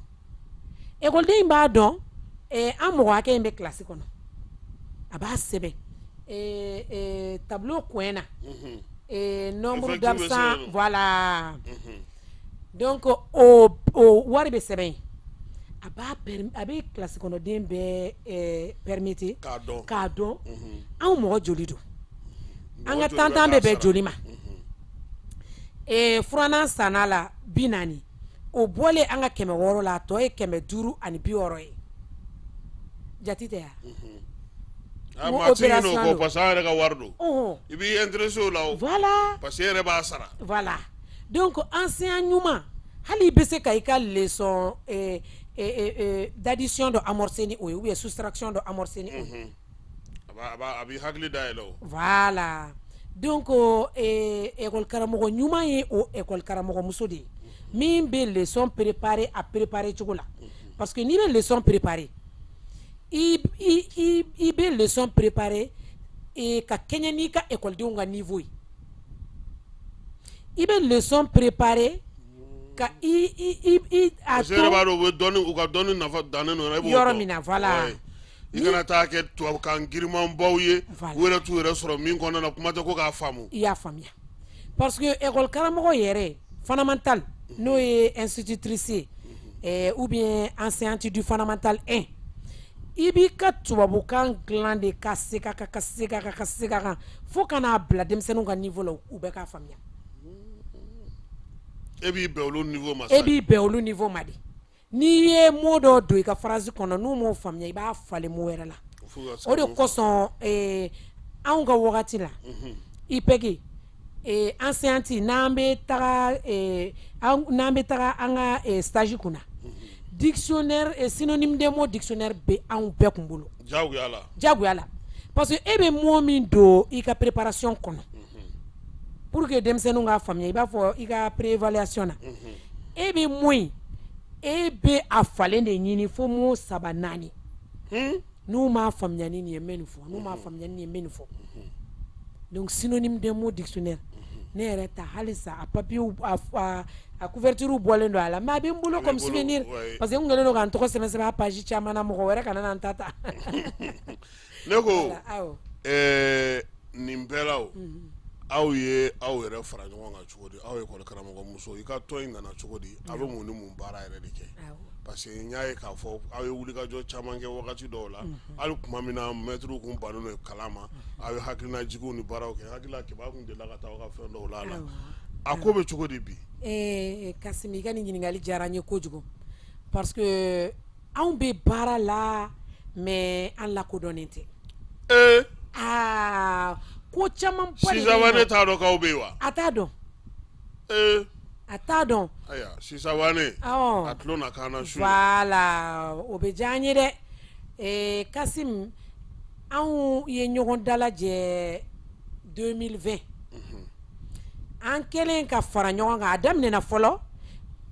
Ekɔliden in b'a dɔn an mɔgɔ hakɛ in bɛ kilasi kɔnɔ, a b'a sɛbɛn tableau coin na, nombre d'absents, voilà. Donc o wari bɛ sɛbɛn yen, a b'a a bɛ kilasi kɔnɔden bɛɛ permettre k'a dɔn anw mɔgɔ joli don, an ka tan tan bɛ bɛn joli ma. Furannan sanna la 40, o bɔlen an ka 600 la, a tɔ ye 560 ye. Jate tɛ yan. Maa tɛ ɲinɛ o kɔ parce que an yɛrɛ ka wari don. I b'i intéressé o la o. Voilà. Parce que e yɛrɛ b'a sara. Voilà. Donc enseignant ɲuman, hali i bɛ se ka i ka leçon d'addition dɔ amorcer ni o ye, ou bien soustraction dɔ amorcer ni o ye. A b'i hakili dayɛlɛ o. Voilà. Donc école karamɔgɔ ɲuman ye o école karamɔgɔ muso de ye min bɛ leçon préparer a préparer cogo la, parce que n'i bɛ leçon préparer, i bɛ leçon préparer ka kɛɲɛ n'i ka ekɔlidenw ka niveau ye. I bɛ leçon préparer ka i a to, parce que e yɛrɛ b'a dɔn u bɛ dɔnni, u ka dɔnni nafa dannen don, e b'o dɔn yɔrɔ min na. Voilà. I kana taa kɛ tubabukan girimanbaw ye, u yɛrɛ t'u yɛrɛ sɔrɔ min kɔnɔna na, kuma tɛ ko k'a faamu. I y'a faamuya, parce que école karamɔgɔ yɛrɛ fondamental, n'o ye institutrice ye ou bien enseignante du fondamental 1, i b'i ka tubabukan dilan de ka segin a kan, ka segin a kan, ka segin a kan, fo ka n'a bila denmisɛnninw ka niveau la, u bɛɛ k'a faamuya. E b'i bɛn olu niveau ma. E b'i bɛn olu niveau ma de. N'i ye mot dɔ don i ka phrase kɔnɔ, n'u m'o faamuya, i b'a falen mot wɛrɛ la. O de kosɔn anw ka wagati la, IPEC enseignante, n'an bɛ taga an ka stage kunna, Dictionnaire et synonyme des mots, dictionnaire bɛ anw bɛɛ kun bolo. Diyagoya la. Diyagoya la, parce que e bɛ mot min don i ka préparation kɔnɔ pour que denmisɛnninw k'a faamuya, i b'a fɔ i ka préévaluation na, e bɛ mot in, e bɛ a falen de ɲini fo mot saba, naani. N'u m'a faamuya ni nin ye, n bɛ nin fɔ. N'u m'a faamuya ni nin ye, n bɛ nin fɔ. Donc synonyme des mots dictionnaire, ne yɛrɛ ta halisa, a papier, a couverture bɔlen don a la, mais a bɛ n bolo comme souvenir, parce que n kɛlen don ka n tɔgɔ sɛbɛn sɛbɛn a page caman na, mɔgɔ wɛrɛ kana na n ta ta. Ne ko ɛɛ, nin bɛɛ la, o aw ye aw yɛrɛ fara ɲɔgɔn kan cogo di? Aw ye école karamɔgɔ muso, i ka tɔn in nana cogo di? Aw bɛ mun ni mun baara yɛrɛ de kɛ? Parce que n y'a ye k'a fɔ aw ye wulikajɔ caman kɛ wagati dɔw la, hali tuma min na mɛtiriw kun bannen don kalan ma, aw ye hakilinajigiw ni baaraw kɛ. Hakili la, Keba kun delila ka taa aw ka fɛn dɔw la. A ko bɛ cogo di bi? Kasimi, i ka nin ɲininkali diyara n ye kojugu, parce que anw bɛ baara la, mais an lakodɔnnen tɛ. Aa, ko caman. Sisan ne t'a dɔn k'aw bɛ yen wa? A t'a dɔn. A t'a dɔn. Ayiwa, sisan a tulo na kan na su. Voilà, o bɛ diya an ye dɛ. Kasim, anw ye ɲɔgɔn dalajɛ 2020. An kɛlen ka fara ɲɔgɔn kan, a daminɛna fɔlɔ,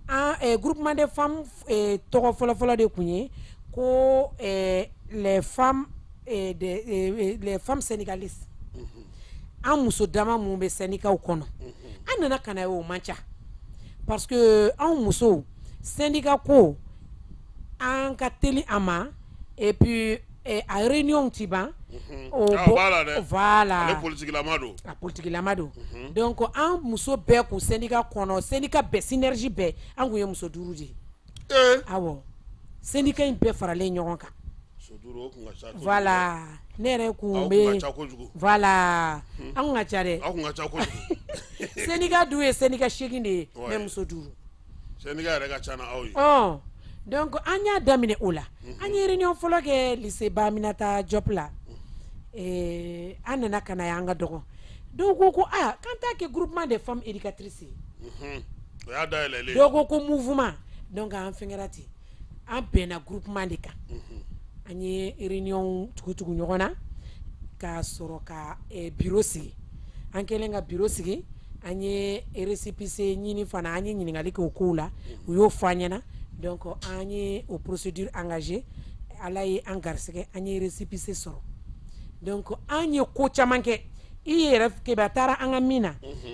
an groupement des femmes tɔgɔ fɔlɔfɔlɔ de tun ye ko les femmes syndicalistes. An muso dama mun bɛ syndicat kɔnɔ, an nana ka na ye o man ca, parce que anw musow, syndicat ko an ka teli a ma, et puis a réunion ti ban. O b'a la dɛ. Voilà. Ale politikilama don. A politikilama don. Donc an muso bɛɛ kun syndicat kɔnɔ, syndicat bɛɛ, synergie bɛɛ, an kun ye muso duuru de ye. Awɔ, syndicat in bɛɛ faralen ɲɔgɔn kan. Muso duuru, o kun ka ca kojugu. Voilà, ne yɛrɛ kun Aw kun bɛ ka ca kojugu. Voilà, an kun ka ca dɛ. Aw kun ka ca kojugu. Syndicat dun ye syndicat 8 de ye, mais muso 5. Syndicat yɛrɛ ka ca na aw ye. Ɔ, donc an y'a daminɛ o la. An ye réunion fɔlɔ kɛ lycée Baminata Diop la. An nana ka na ye an ka dɔgɔ, dɔw ko ko aa, k'an t'a kɛ groupement des femmes éducatrices ye. O y'a dayɛlɛlen. Dɔw ko ko mouvement. Donc an fɛnkɛra ten, an bɛnna groupement de kan. An ye réunion tugu-tugu ɲɔgɔn na ka sɔrɔ ka bureau sigi. An kɛlen ka bureau sigi, an ye récépissé ɲini fana. An ye ɲininkali kɛ o kow la, u y'o fɔ an ɲɛna. Donc an ye o procédure engagé. Ala ye an garisɛgɛ, an ye récépissé sɔrɔ. Donc an ye ko caman kɛ. I yɛrɛ Keba taara an ka min na,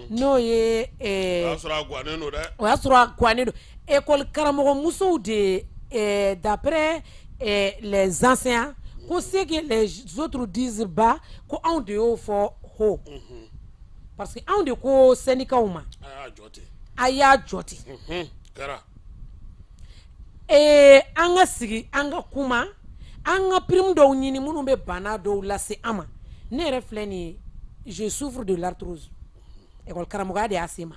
n'o ye O y'a sɔrɔ a gannen don dɛ. O y'a sɔrɔ a gannen don. École karamɔgɔ musow de, d'après les enseignants, ko ce que les autres disent bas, ko anw de y'o fɔ haut, parce que anw de ko syndicat ma A y'a jɔ ten. A y'a jɔ ten. Kɛra. An ka sigi, an ka kuma, an ka prime dɔw ɲini minnu bɛ bana dɔw lase an ma. Ne yɛrɛ filɛ nin ye, je souffre de l'arthrose. École karamɔgɔya de y'a se ma.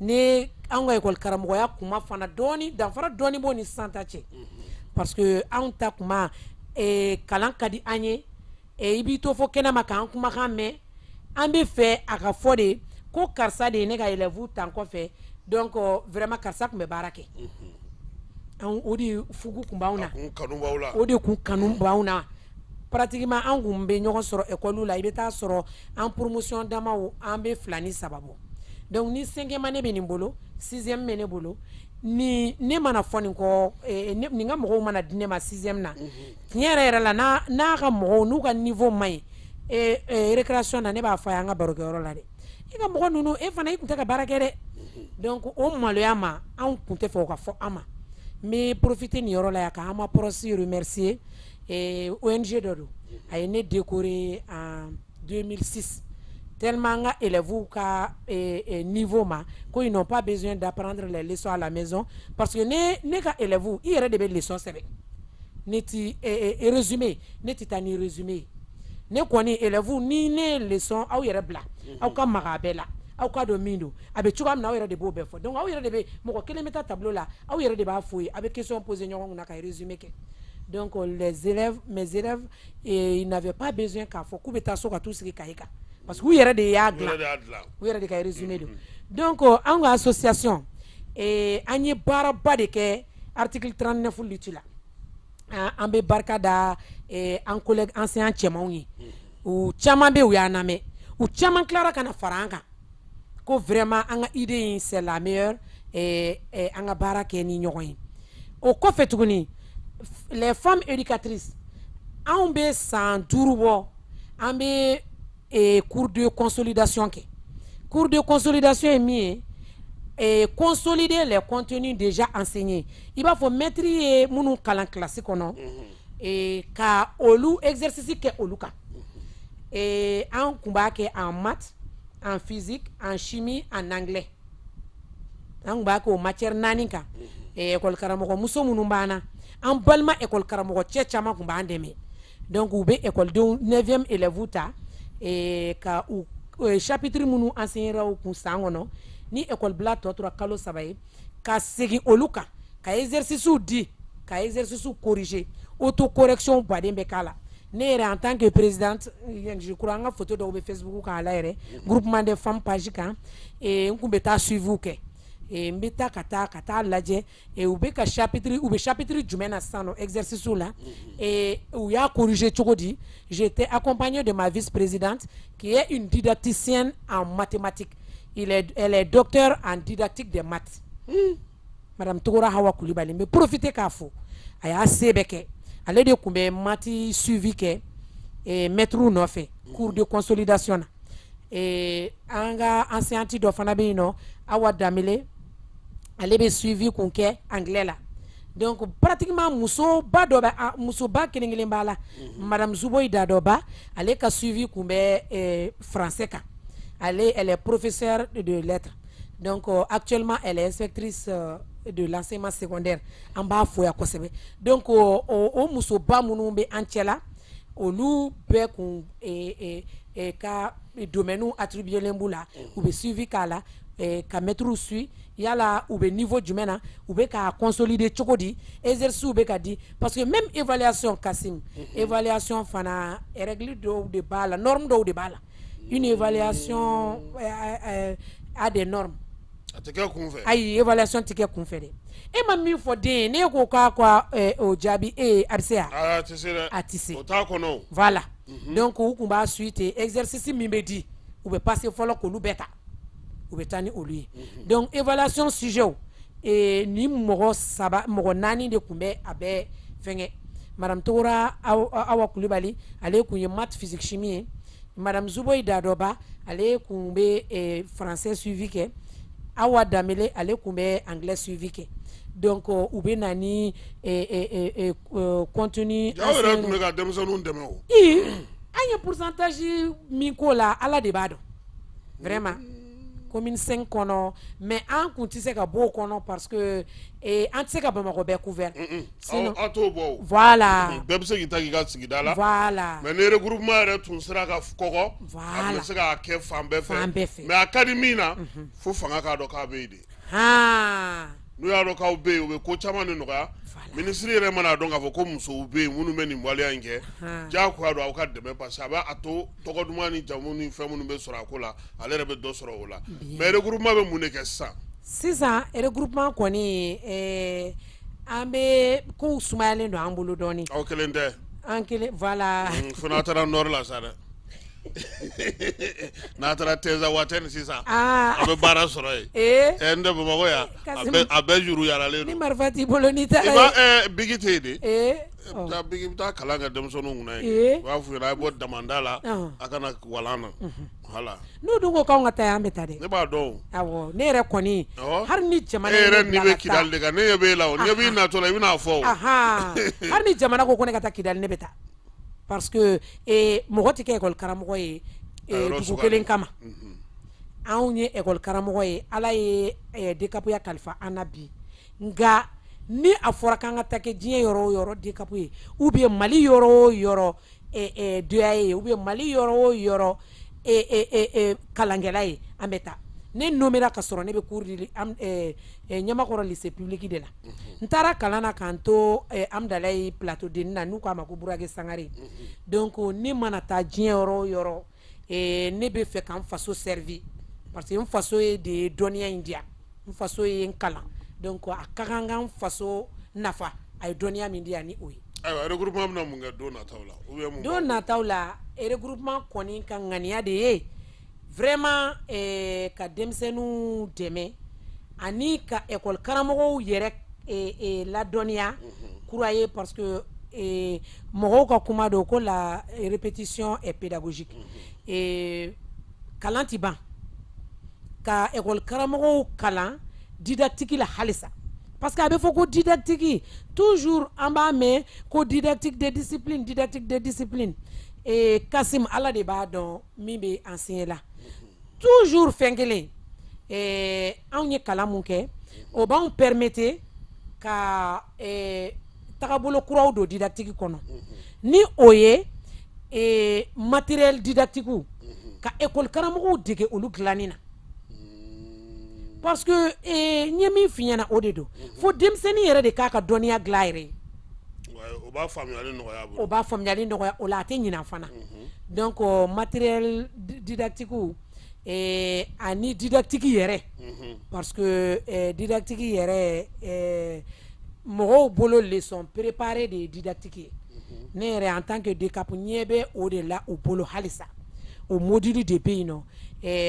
Ne an ka école karamɔgɔya kuma fana dɔɔni, danfara dɔɔni b'o ni sisan ta cɛ, parce que anw ta kuma, kalan ka di an ye. I b'i to fɔ kɛnɛ ma k'an kumakan mɛn. An bɛ fɛ a ka fɔ de ko karisa de ye ne ka élève ta n kɔfɛ. Donc vraiment, karisa tun bɛ baara kɛ. An o de fugu tun b'anw na. A kun kanu b'aw la. O de kun kanu b'anw na. Pratiquement an kun bɛ ɲɔgɔn sɔrɔ école la. I bɛ taa sɔrɔ an promotion damaw, an bɛ fila ni saba bɔ. Donc ni cinquième année bɛ nin bolo, sixième bɛ ne bolo, ni ne mana fɔ nin kɔ, nin ka mɔgɔw mana di ne ma sixième na, tiɲɛ yɛrɛ yɛrɛ la, n'a ka mɔgɔw n'u ka niveau man ɲi, récréation na, ne b'a fɔ a ye an ka barokɛyɔrɔ la dɛ: i ka mɔgɔ ninnu, e fana, i tun tɛ ka baara kɛ dɛ. Donc o maloya ma, anw tun tɛ fɛ o ka fɔ an ma. N bɛ profiter nin yɔrɔ la yan ka Amaprosi remercier. ONG dɔ don, a ye ne décorer en 2006, tellement an ka élèves ka niveau ma ko ils n'ont pas besoin d'apprendre les leçons à la maison, parce que ne ka élèves, i yɛrɛ de bɛ leçon sɛbɛn. Ne ti résumé, ne tɛ taa ni résumé ye. Ne kɔni, élèves, ni ne ye leçon aw yɛrɛ bila, aw ka maga a bɛɛ la, aw ka dɔn min don, a bɛ cogoya min na, aw yɛrɛ de b'o bɛɛ fɔ. Donc aw yɛrɛ de bɛ, mɔgɔ kelen bɛ taa tableau la, aw yɛrɛ de b'a fɔ ye, a bɛ question poser ɲɔgɔn kunna ka résumé kɛ. Donc les élèves, mes élèves, ils n'avaient pas besoin k'a fɔ k'u bɛ taa so ka t'u sigi cahier kan, parce que u yɛrɛ de y'a U yɛrɛ dilan. De y'a dilan. U yɛrɛ de ka résumé don. Donc an ka association, an ye baaraba de kɛ. Article 39 lutte la, an bɛ barika da an collègue enseignant cɛmanw ye. U caman bɛ, u y'an lamɛn, u caman tilara ka na fara an kan ko vraiment an ka idée in, c'est la meilleure, an ka baara kɛ ni ɲɔgɔn ye. O kɔfɛ tuguni, les femmes éducatrices, anw bɛ san 5 bɔ, an bɛ cours de consolidation kɛ. Cours de consolidation ye min ye, consolider les contenus déjà enseignés. I b'a fɔ maître ye minnu kalan classe kɔnɔ, ka olu exercice kɛ olu kan. An tun b'a kɛ en maths, en physique, en chimie, en anglais. An tun b'a kɛ o matière naani kan. École karamɔgɔ muso minnu b'an na, an balima école karamɔgɔ cɛ caman tun b'an dɛmɛ. Donc u bɛ école 9e élèves ta ka u chapitre minnu enseigner u kun san kɔnɔ, ni école bila tɔ tora kalo 3 ye, ka segin olu kan, ka exercice di, ka exercice corriger. Autocorrection baden bɛ k'a la. Ne yɛrɛ, en tant que présidente, je crois an ka photo dɔw bɛ Facebook kan, a la yɛrɛ groupement des femmes page kan, n kun bɛ taa suivi kɛ. N bɛ taa ka taa lajɛ u bɛ ka chapitre, u bɛ chapitre jumɛn na sisan nɔ exercice la, u y'a corriger cogo di. J'étais accompagnée de ma vice-présidente qui est une didacticienne en mathématiques. Il est elle est docteur en didactique des maths, Madame Togora Hawa Kulibali. N bɛ profiter k'a fo, a y'a se bɛɛ kɛ. Ale de tun bɛ maths suivi kɛ maître nɔfɛ cours de consolidation na. An ka enseignante dɔ fana bɛ yen nɔ, Awa Danbele, ale bɛ suivi kun kɛ anglais la. Donc pratiquement musoba dɔ bɛ, musoba kelen kelen b'a la, Madame Zuboyi Dadɔba, ale ka suivi kun bɛ français kan. Ale, elle est professeure de lettres, donc actuellement elle est inspectrice de l'enseignement secondaire. An b'a fo yan kosɛbɛ. Donc o musoba minnu bɛ an cɛ la, olu bɛɛ kun ka domaine attribué b'u la, u bɛ suivi k'a la, ka maîtres suit yala u bɛ niveau jumɛn na, u bɛ ka consolider cogo di, exercice bɛ ka di. Parce que même évaluation, Kassim, évaluation fana, règle dɔw de b'a la, norme dɔw de b'a la. Une évaluation a des normes. A tɛ kɛ kunfɛ. Ayi, évaluation tɛ kɛ kunfɛ dɛ. E ma min fɔ den ye, n'e ko k'a ka o jaabi e ye, a bɛ se wa? A tɛ se dɛ. A tɛ se. O t'a kɔnɔ o. Voilà, donc u tun b'a suit ten. Exercice min bɛ di, u bɛ passer fɔlɔ k'olu bɛɛ ta, u bɛ taa ni olu ye. Donc évaluation sujet, ni mɔgɔ saba, mɔgɔ naani de tun bɛ a bɛɛ fɛnkɛ. Madame Togora Awa Kulibali, ale tun ye maths, physique, chimie ye. Madame Zuboyi Dadɔba, ale tun bɛ français suivi kɛ. Awa Danbele, ale tun bɛ anglais suivi kɛ. Donc u bɛ na ni contenu. Aw yɛrɛ tun bɛ ka denmisɛnninw dɛmɛ o. Ii, an ye pourcentage min k'o la, Ala de b'a dɔn vraiment, commune 5 kɔnɔ. Mais an kun tɛ se ka bɔ o kɔnɔ parce que an tɛ se ka Bamakɔ bɛɛ couvert. Sinon aw t'o bɔ o. Voilà. Bɛɛ bɛ se k'i ta k'i ka sigida la. Voilà. Mais ni regroupement yɛrɛ tun sera ka kɔgɔ. Voilà. A tun bɛ se k'a kɛ fan bɛɛ fɛ. Fan bɛɛ fɛ. Mais a ka di min na, fo fanga k'a dɔn k'a bɛ yen de. N'u y'a dɔn k'aw bɛ yen, u bɛ ko caman de nɔgɔya. Minisiri yɛrɛ mana dɔn k'a fɔ ko musow bɛ yen minnu bɛ nin waleya in kɛ, diyagoya don aw ka dɛmɛ, parce que a b'a to tɔgɔ duman ni jamu ni fɛn minnu bɛ sɔrɔ a ko la, ale yɛrɛ bɛ dɔ sɔrɔ o la. Mais regroupement bɛ mun de kɛ sisan? Sisan regroupement kɔni, an bɛ kow sumayalen don an bolo dɔɔnin. Aw kelen tɛ. An kelen, voilà. Fo n'a taara nord la sa dɛ, n'a taara Tinzawatène sisan, a bɛ baara sɔrɔ yen. Ɛ, n tɛ Bamakɔ yan, a bɛɛ juru yaalalen Ni don. marifa t'i bolo, n'i taara I b'a bigi tɛ yen de. Ee. Taa bigi, i bɛ taa kalan kɛ denmisɛnninw kunna Ee. yen. U b'a f'u ɲɛna a ye bɔ damanda la, a ka na walan na, voilà. N'u dun ko k'anw ka taa yen, an bɛ taa dɛ. Ne b'a dɔn o. Awɔ, ne yɛrɛ kɔni, hali ni jamana E ye yɛrɛ ne ni bila bɛ ka taa. Kidali de kan, ne ɲɛ b'e la o, ɲɛ b'i natɔ la, i bɛn'a fɔ o. Hali ni jamana ko ko ne ka taa Kidali, ne bɛ taa, parce que mɔgɔ tɛ kɛ école karamɔgɔ ye A yɔrɔ dugu sugandi. kelen kama. Anw ye école karamɔgɔ ye, Ala ye DCAP ya kalifa an na bi. Nka ni a fɔra k'an ka taa kɛ diɲɛ yɔrɔ o yɔrɔ DCAP ye, ou bien Mali yɔrɔ o yɔrɔ DEA ye, ou bien Mali yɔrɔ o yɔrɔ kalankɛla ye, an bɛ taa. Ne nommé ka sɔrɔ ne bɛ cours di Ɲamakɔrɔ lycée public de la. N taara kalan na k'an to Amudalayi plateau denni na, n'u k'a ma ko Burake Sangare. Donc ne mana taa diɲɛ yɔrɔ o yɔrɔ, ne bɛ fɛ ka n faso servir, parce que n faso ye de ye dɔnniya in di yan, n faso ye n kalan. Donc a ka kan ka n faso nafa a ye dɔnniya min di yan ni o ye. Ayiwa, regroupement bɛna mun kɛ don nataw la ou bien mun Don nataw la, regroupement kɔni ka ŋaniya de ye vraiment ka denmisɛnninw dɛmɛ ani ka école karamɔgɔw yɛrɛ ladɔnniya kura ye, parce que mɔgɔw ka kuma don ko la répétition est pédagogique. Kalan ti ban, ka école karamɔgɔw kalan didactique la halisa, parce que a bɛ fɔ ko didactique, toujours an b'a mɛn ko didactique de discipline, didactique de discipline. Kasim, Ala de b'a dɔn min bɛ enseigner la, toujours fɛn kelen. Anw ye kalan mun kɛ, o b'anw permettre ka tagabolo kuraw don didactique kɔnɔ, ni o ye matériel didactique, ka école karamɔgɔw dege olu dilanni na, parce que n ye min f'i ɲɛna, o de don fo denmisɛnnin yɛrɛ de k'a ka dɔnniya dilan a yɛrɛ ye. O b'a faamuyali nɔgɔya a bolo. O b'a faamuyali nɔgɔya, o la a tɛ ɲina fana. Donc matériel didactique ani didactique yɛrɛ, parce que didactique yɛrɛ, mɔgɔw bolo leçon préparée de ye didactique ye. Ne yɛrɛ, en tant que DCAP, ɲɛ bɛ o de la u bolo halisa, o module de bɛ yen nɔ.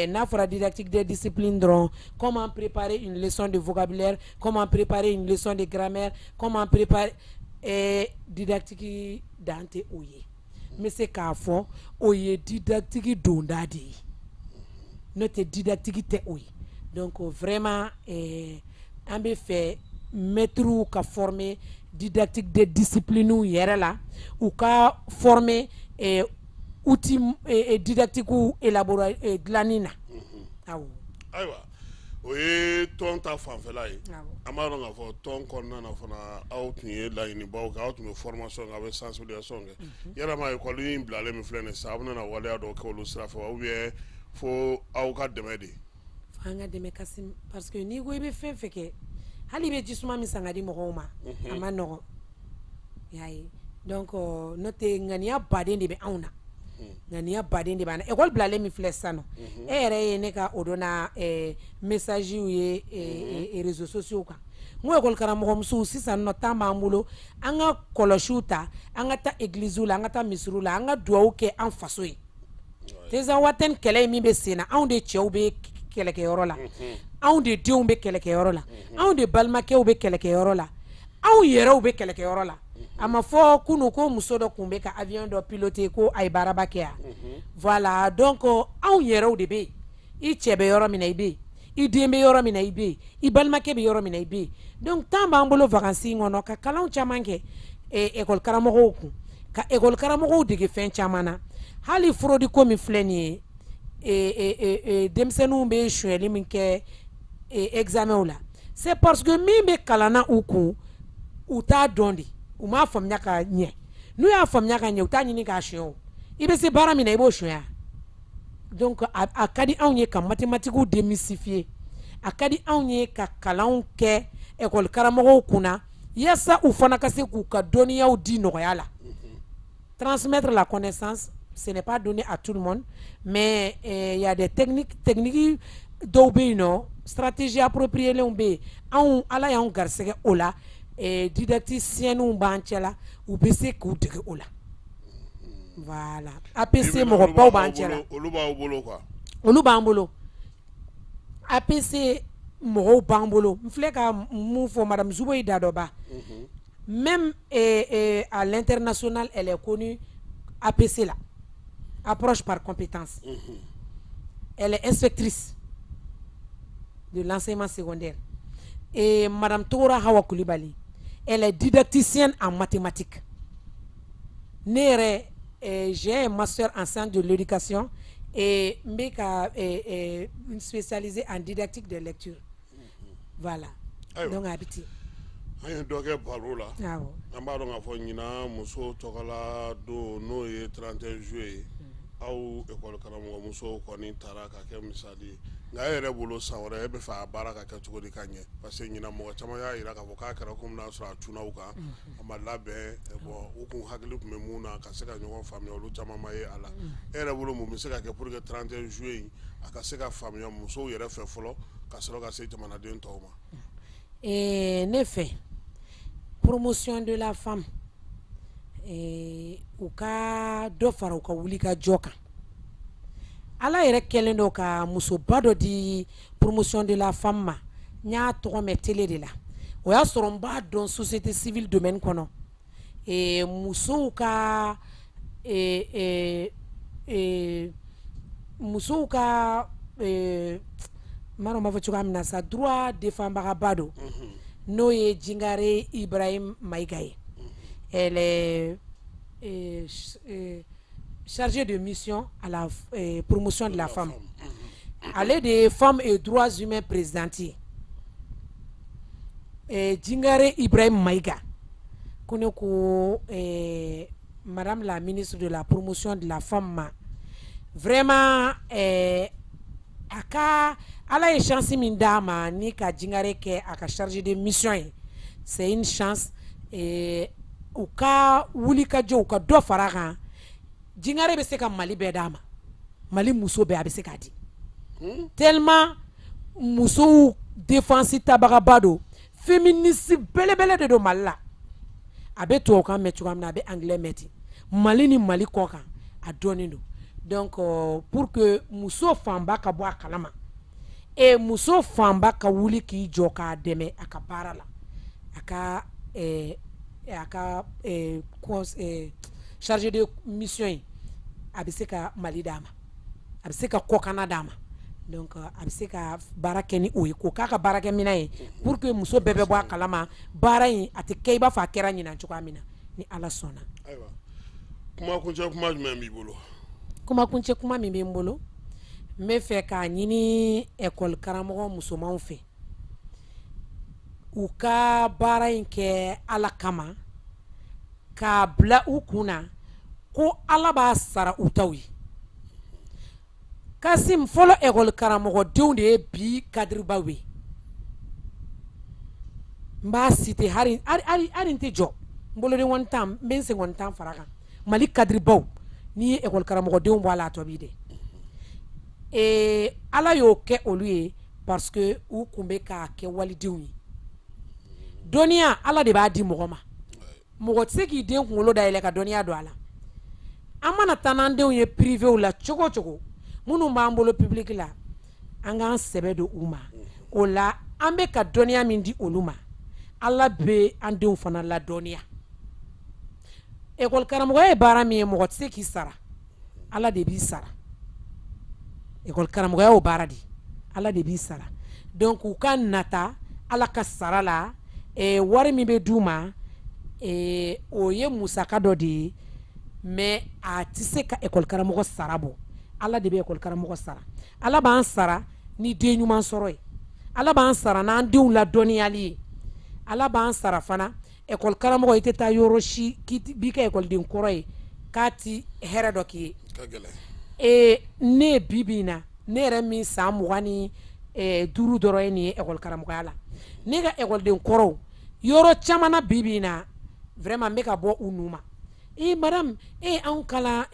N'a fɔra didactique des disciplines dɔrɔn, comment préparer une leçon de vocabulaire, comment préparer une leçon de grammaire, comment préparer, didactique dan tɛ o ye. N bɛ se k'a fɔ o ye didactique donda de ye, n'o tɛ didactique tɛ o ye. Donc vraiment, an bɛ fɛ maîtres ka former didactique des disciplines yɛrɛ la, u ka former outil didactique élaborer dilanni na. Awɔ. Ayiwa, o ye tɔn ta fanfɛla ye. An b'a dɔn k'a fɔ tɔn kɔnɔna na fana, aw tun ye laɲinibaw kɛ, aw tun bɛ formation kɛ, aw bɛ sensibilisation kɛ. Yalama école in bilalen min filɛ nin ye sisan, aw bɛna waleya dɔw kɛ olu sira fɛ, ou bien fo aw ka dɛmɛ de? F'an ka dɛmɛ, Kasim, parce que n'i ko i bɛ fɛn fɛn kɛ, hali i bɛ jisuma min san ka di mɔgɔw ma, a ma nɔgɔn, i y'a ye. Donc n'o tɛ, ŋaniya baden de bɛ anw na, ŋaniya baden de b'an na. École bilalen min filɛ sisan nɔ, e yɛrɛ ye ne ka o donna message ye réseaux sociaux kan, n ko école karamɔgɔmusow, sisan nɔ temps b'an bolo, an ka kɔlɔsiw ta, an ka taa église la, an ka taa misiriw la, an ka dugawu kɛ an faso ye. Tinzawatène kɛlɛ in min bɛ sen na, anw de cɛw bɛ kɛlɛkɛyɔrɔ la, anw de denw bɛ kɛlɛkɛyɔrɔ la, anw de balimakɛw bɛ kɛlɛkɛyɔrɔ la, anw yɛrɛw bɛ kɛlɛkɛyɔrɔ la. A ma fɔ kunun ko muso dɔ tun bɛ ka avion dɔ piloter, ko a ye baaraba kɛ yan? Voilà, donc anw yɛrɛw de bɛ yen. I cɛ bɛ yɔrɔ min na, i bɛ yen, i den bɛ yɔrɔ min na, i bɛ yen, i balimakɛ bɛ yɔrɔ min na, i bɛ yen. Donc temps b'an bolo vacances in kɔnɔ ka kalanw caman kɛ école karamɔgɔw kun, ka école karamɔgɔw dege fɛn caman na. Hali fraude ko min filɛ nin ye, denmisɛnninw bɛ sonyɛli min kɛ examen la, c'est parce que min bɛ kalan na u kun, u t'a dɔn de, u m'a faamuya ka ɲɛ. N'u y'a faamuya ka ɲɛ, u t'a ɲini k'a suɲɛ. O i bɛ se baara min na, i b'o suɲɛ. Donc a ka di anw ye ka mathématiques démystifier, a ka di anw ye ka kalanw kɛ école karamɔgɔw kunna, yaasa u fana ka se k'u ka dɔnniyaw di nɔgɔya la. Transmettre la connaissance, ce n'est pas donné à tout le monde, mais il y a des techniques, techniques dɔw bɛ yen nɔ, stratégie appropriée bɛ yen. Anw, Ala y'anw garisɛgɛ o la, didacticiens b'an cɛla, u bɛ se k'u dege o la. Voilà, APC mɔgɔbaw b'an cɛla. Olu b'aw bolo quoi? Olu b'an bolo, APC mɔgɔw b'an bolo. N filɛ ka mun fɔ, madame Zuboyi Dadɔba, même à l'international, elle est connue APC la, approche par compétence. Elle est inspectrice de l'enseignement secondaire. Et madame Tora Hawa Koulibaly, elle est didacticienne en mathématiques. Ne yɛrɛ, j'ai un master en sciences de l'éducation et n bɛ ka spécialisé en didactique de lecture. Voilà. Donc a bɛ ten. An ye dɔ kɛ baro la. Awɔ. An b'a dɔn k'a fɔ ɲinan musow tɔgɔla don, n'o ye 31 juillet ye, aw école karamɔgɔmusow kɔni taara ka kɛ misali ye. Nka e yɛrɛ bolo, san wɛrɛ e bɛ fɛ a baara ka kɛ cogo di ka ɲɛ? Parce que ɲinan, mɔgɔ caman y'a jira k'a fɔ k'a kɛra komi n'a sɔrɔ a cunna u kan, a ma labɛn. Bon, u kun hakili tun bɛ mun na ka se ka ɲɔgɔn faamuya, olu caman ma ye a la. E yɛrɛ bolo, mun bɛ se ka kɛ pour que 31 juillet in a ka se ka faamuya musow yɛrɛ fɛ fɔlɔ, ka sɔrɔ ka se jamanaden tɔw ma? Ne fɛ Promotion de la femme, u ka dɔ fara u ka wuli ka jɔ kan. Ala yɛrɛ kɛlen don ka musoba dɔ di promotion de la femme ma. N y'a tɔgɔ mɛn télé de la, o y'a sɔrɔ n b'a dɔn société civile domaine kɔnɔ, musow ka n m'a dɔn n b'a fɔ cogoya min na sa, droit défendbagaba don, n'o ye Jingare Ibrahim Mayiga ye. Elle est chargée de mission à la promotion de la femme. Ale de ye Femmes et Droits Humains présidente ye. Jingare Ibrahim Mayiga ko ne ko madame la ministre de la Promotion de la femme ma, vraiment, a ka Ala ye chance min d'a ma ni ka Jingare kɛ a ka chargé de mission ye, c'est une chance. U ka wuli ka jɔ, u ka dɔ fara a kan. Jingare bɛ se ka Mali bɛɛ d'a ma, Mali muso bɛɛ a bɛ se k'a di, tellement musow défense tabagaba don, féministe belebele de don Mali la. A bɛ tubabukan mɛn cogoya min na, a bɛ anglais mɛn ten. Mali ni Mali kɔ kan, a dɔnnen don. Donc pour que muso fanba ka bɔ a kalama et muso fanba ka wuli k'i jɔ k'a dɛmɛ a ka baara la, a ka chargé de mission in, a bɛ se ka Mali d'a ma, a bɛ se ka kɔkanna d'a ma. Donc a bɛ se ka baara kɛ ni o ye, k'o k'a ka baarakɛminɛn ye, pour que muso bɛɛ bɛ bɔ a kalama. Baara in a tɛ kɛ i b'a fɔ a kɛra ɲinan cogoya min na, ni Ala sɔnna. Ayiwa, kumakuncɛ kuma jumɛn b'i bolo? Kumakuncɛ kuma min bɛ n bolo, n bɛ fɛ k'a ɲini école karamɔgɔ musomanw fɛ, u ka baara in kɛ Ala kama, k'a bila u kun na ko Ala b'a sara u taw ye. Kasim, fɔlɔ école karamɔgɔdenw de ye bi cadrebaw ye. N b'a citer, hali hali n tɛ jɔ, n bolodenkɔni tan, n bɛ n senkɔni tan fara kan. Mali cadrebaw, n'i ye école karamɔgɔdenw bɔ a la, a tɔ b'i dɛ. Ala y'o kɛ olu ye parce que u tun bɛ k'a kɛ walidenw ye. Dɔnniya, Ala de b'a di mɔgɔ ma. Mɔgɔ tɛ se k'i den kunkolo dayɛlɛ ka dɔnniya don a la. An mana taa n'an denw ye privéw la cogo o cogo, minnu b'an bolo public la, an k'an sɛbɛ don u ma. O la, an bɛ ka dɔnniya min di olu ma, Ala bɛ an denw fana ladɔnniya. École karamɔgɔya ye baara min ye, mɔgɔ tɛ se k'i sara, Ala de b'i sara. École karamɔgɔya y'o baara de ye, Ala de b'i sara. Donc u ka nata Ala ka sara la. Wari min bɛ d'u ma, o ye musaka dɔ de ye, mais a tɛ se ka école karamɔgɔ sara bɔ. Ala de bɛ école karamɔgɔ sara. Ala b'an sara ni den ɲuman sɔrɔ ye, Ala b'an sara n'an denw ladɔnniyali ye, Ala b'an sara fana. École karamɔgɔ, i tɛ taa yɔrɔ si k'i b'i ka école kɔrɔ ye k'a ti hɛrɛ dɔ k'i ye. Ne bi bi in na, ne yɛrɛ min san 25 dɔrɔn ye nin ye école karamɔgɔya la, ne ka école kɔrɔw yɔrɔ caman na bi bi in na, vraiment n bɛ ka bɔ u nu ma. E madame, e ye anw kalan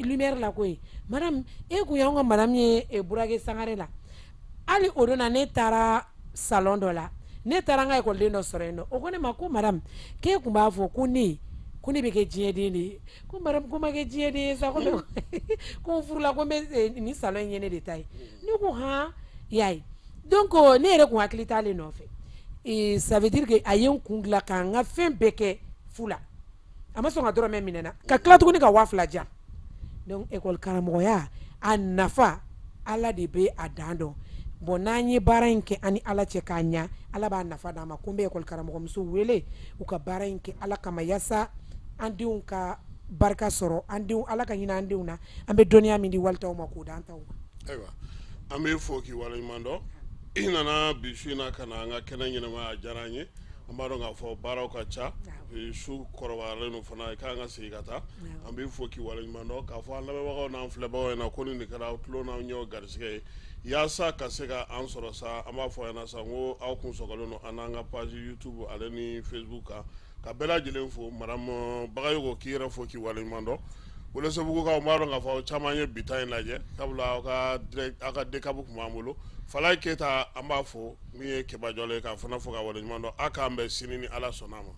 lumière la koyi. Madame, e kun y'anw ka madame ye Burake Sangare la. Hali o don na, ne taara salon dɔ la, ne taara n ka école dɔ sɔrɔ yen nɔ, o ko ne ma ko madame, k'e tun b'a fɔ ko ne bɛ kɛ diɲɛden de ye, ko madame, ko ma kɛ diɲɛden ye sa, ko n furula, ko n bɛ nin salon in ye ne de ta ye. Ne ko han, i y'a ye. Donc ne yɛrɛ kun hakili t'ale nɔfɛ. Ça veut dire que a ye n kun dilan ka n ka fɛn bɛɛ kɛ fu la, a ma sɔn ka dɔrɔmɛ minɛ n na, ka tila tuguni ka 2000 di yan. Donc école karamɔgɔya a nafa, Ala de bɛ a dan dɔn. Bon, n'an ye baara in kɛ an ni Ala cɛ k'a ɲa, Ala b'a nafa d'an ma. Ko n bɛ école karamɔgɔmuso wele, u ka baara in kɛ Ala kama, yaasa an denw ka barika sɔrɔ, an denw, Ala ka hinɛ an denw na, an bɛ dɔnniya min di walitaw ma, k'o d'an taw ma. Ayiwa, an bɛ fo k'i waleɲuman dɔn. I nana bi su in na ka na an ka kɛnɛ ɲɛnamaya, a diyara an ye. An b'a dɔn k'a fɔ baaraw ka ca, su kɔrɔbayalen don fana, i ka kan ka segin ka taa. An b'i fo k'i waleɲuman dɔn, k'a fɔ an lamɛnbagaw n'an filɛbagaw ɲɛna ko nin de kɛra aw tulo n'aw ɲɛw garisɛgɛ ye yaasa ka se ka an sɔrɔ sa. An b'a fɔ aw ɲɛna sa ko aw kun sɔgɔlen don an n'an ka page YouTube ale ni Facebook kan. Ka bɛɛ lajɛlen fo. Madame Bagayogo, k'i yɛrɛ fo k'i waleɲuman dɔn. Welesebugukaw, n b'a dɔn k'a fɔ aw caman ye bi ta in lajɛ, sabula aw ka direct, aw ka DCAP tun b'an bolo. Falaye Keyita, an b'a fo, min ye Keba Jalo ye, k'a fana fo k'a waleɲuman dɔn. Aw k'an bɛn sini ni Ala sɔnna a ma.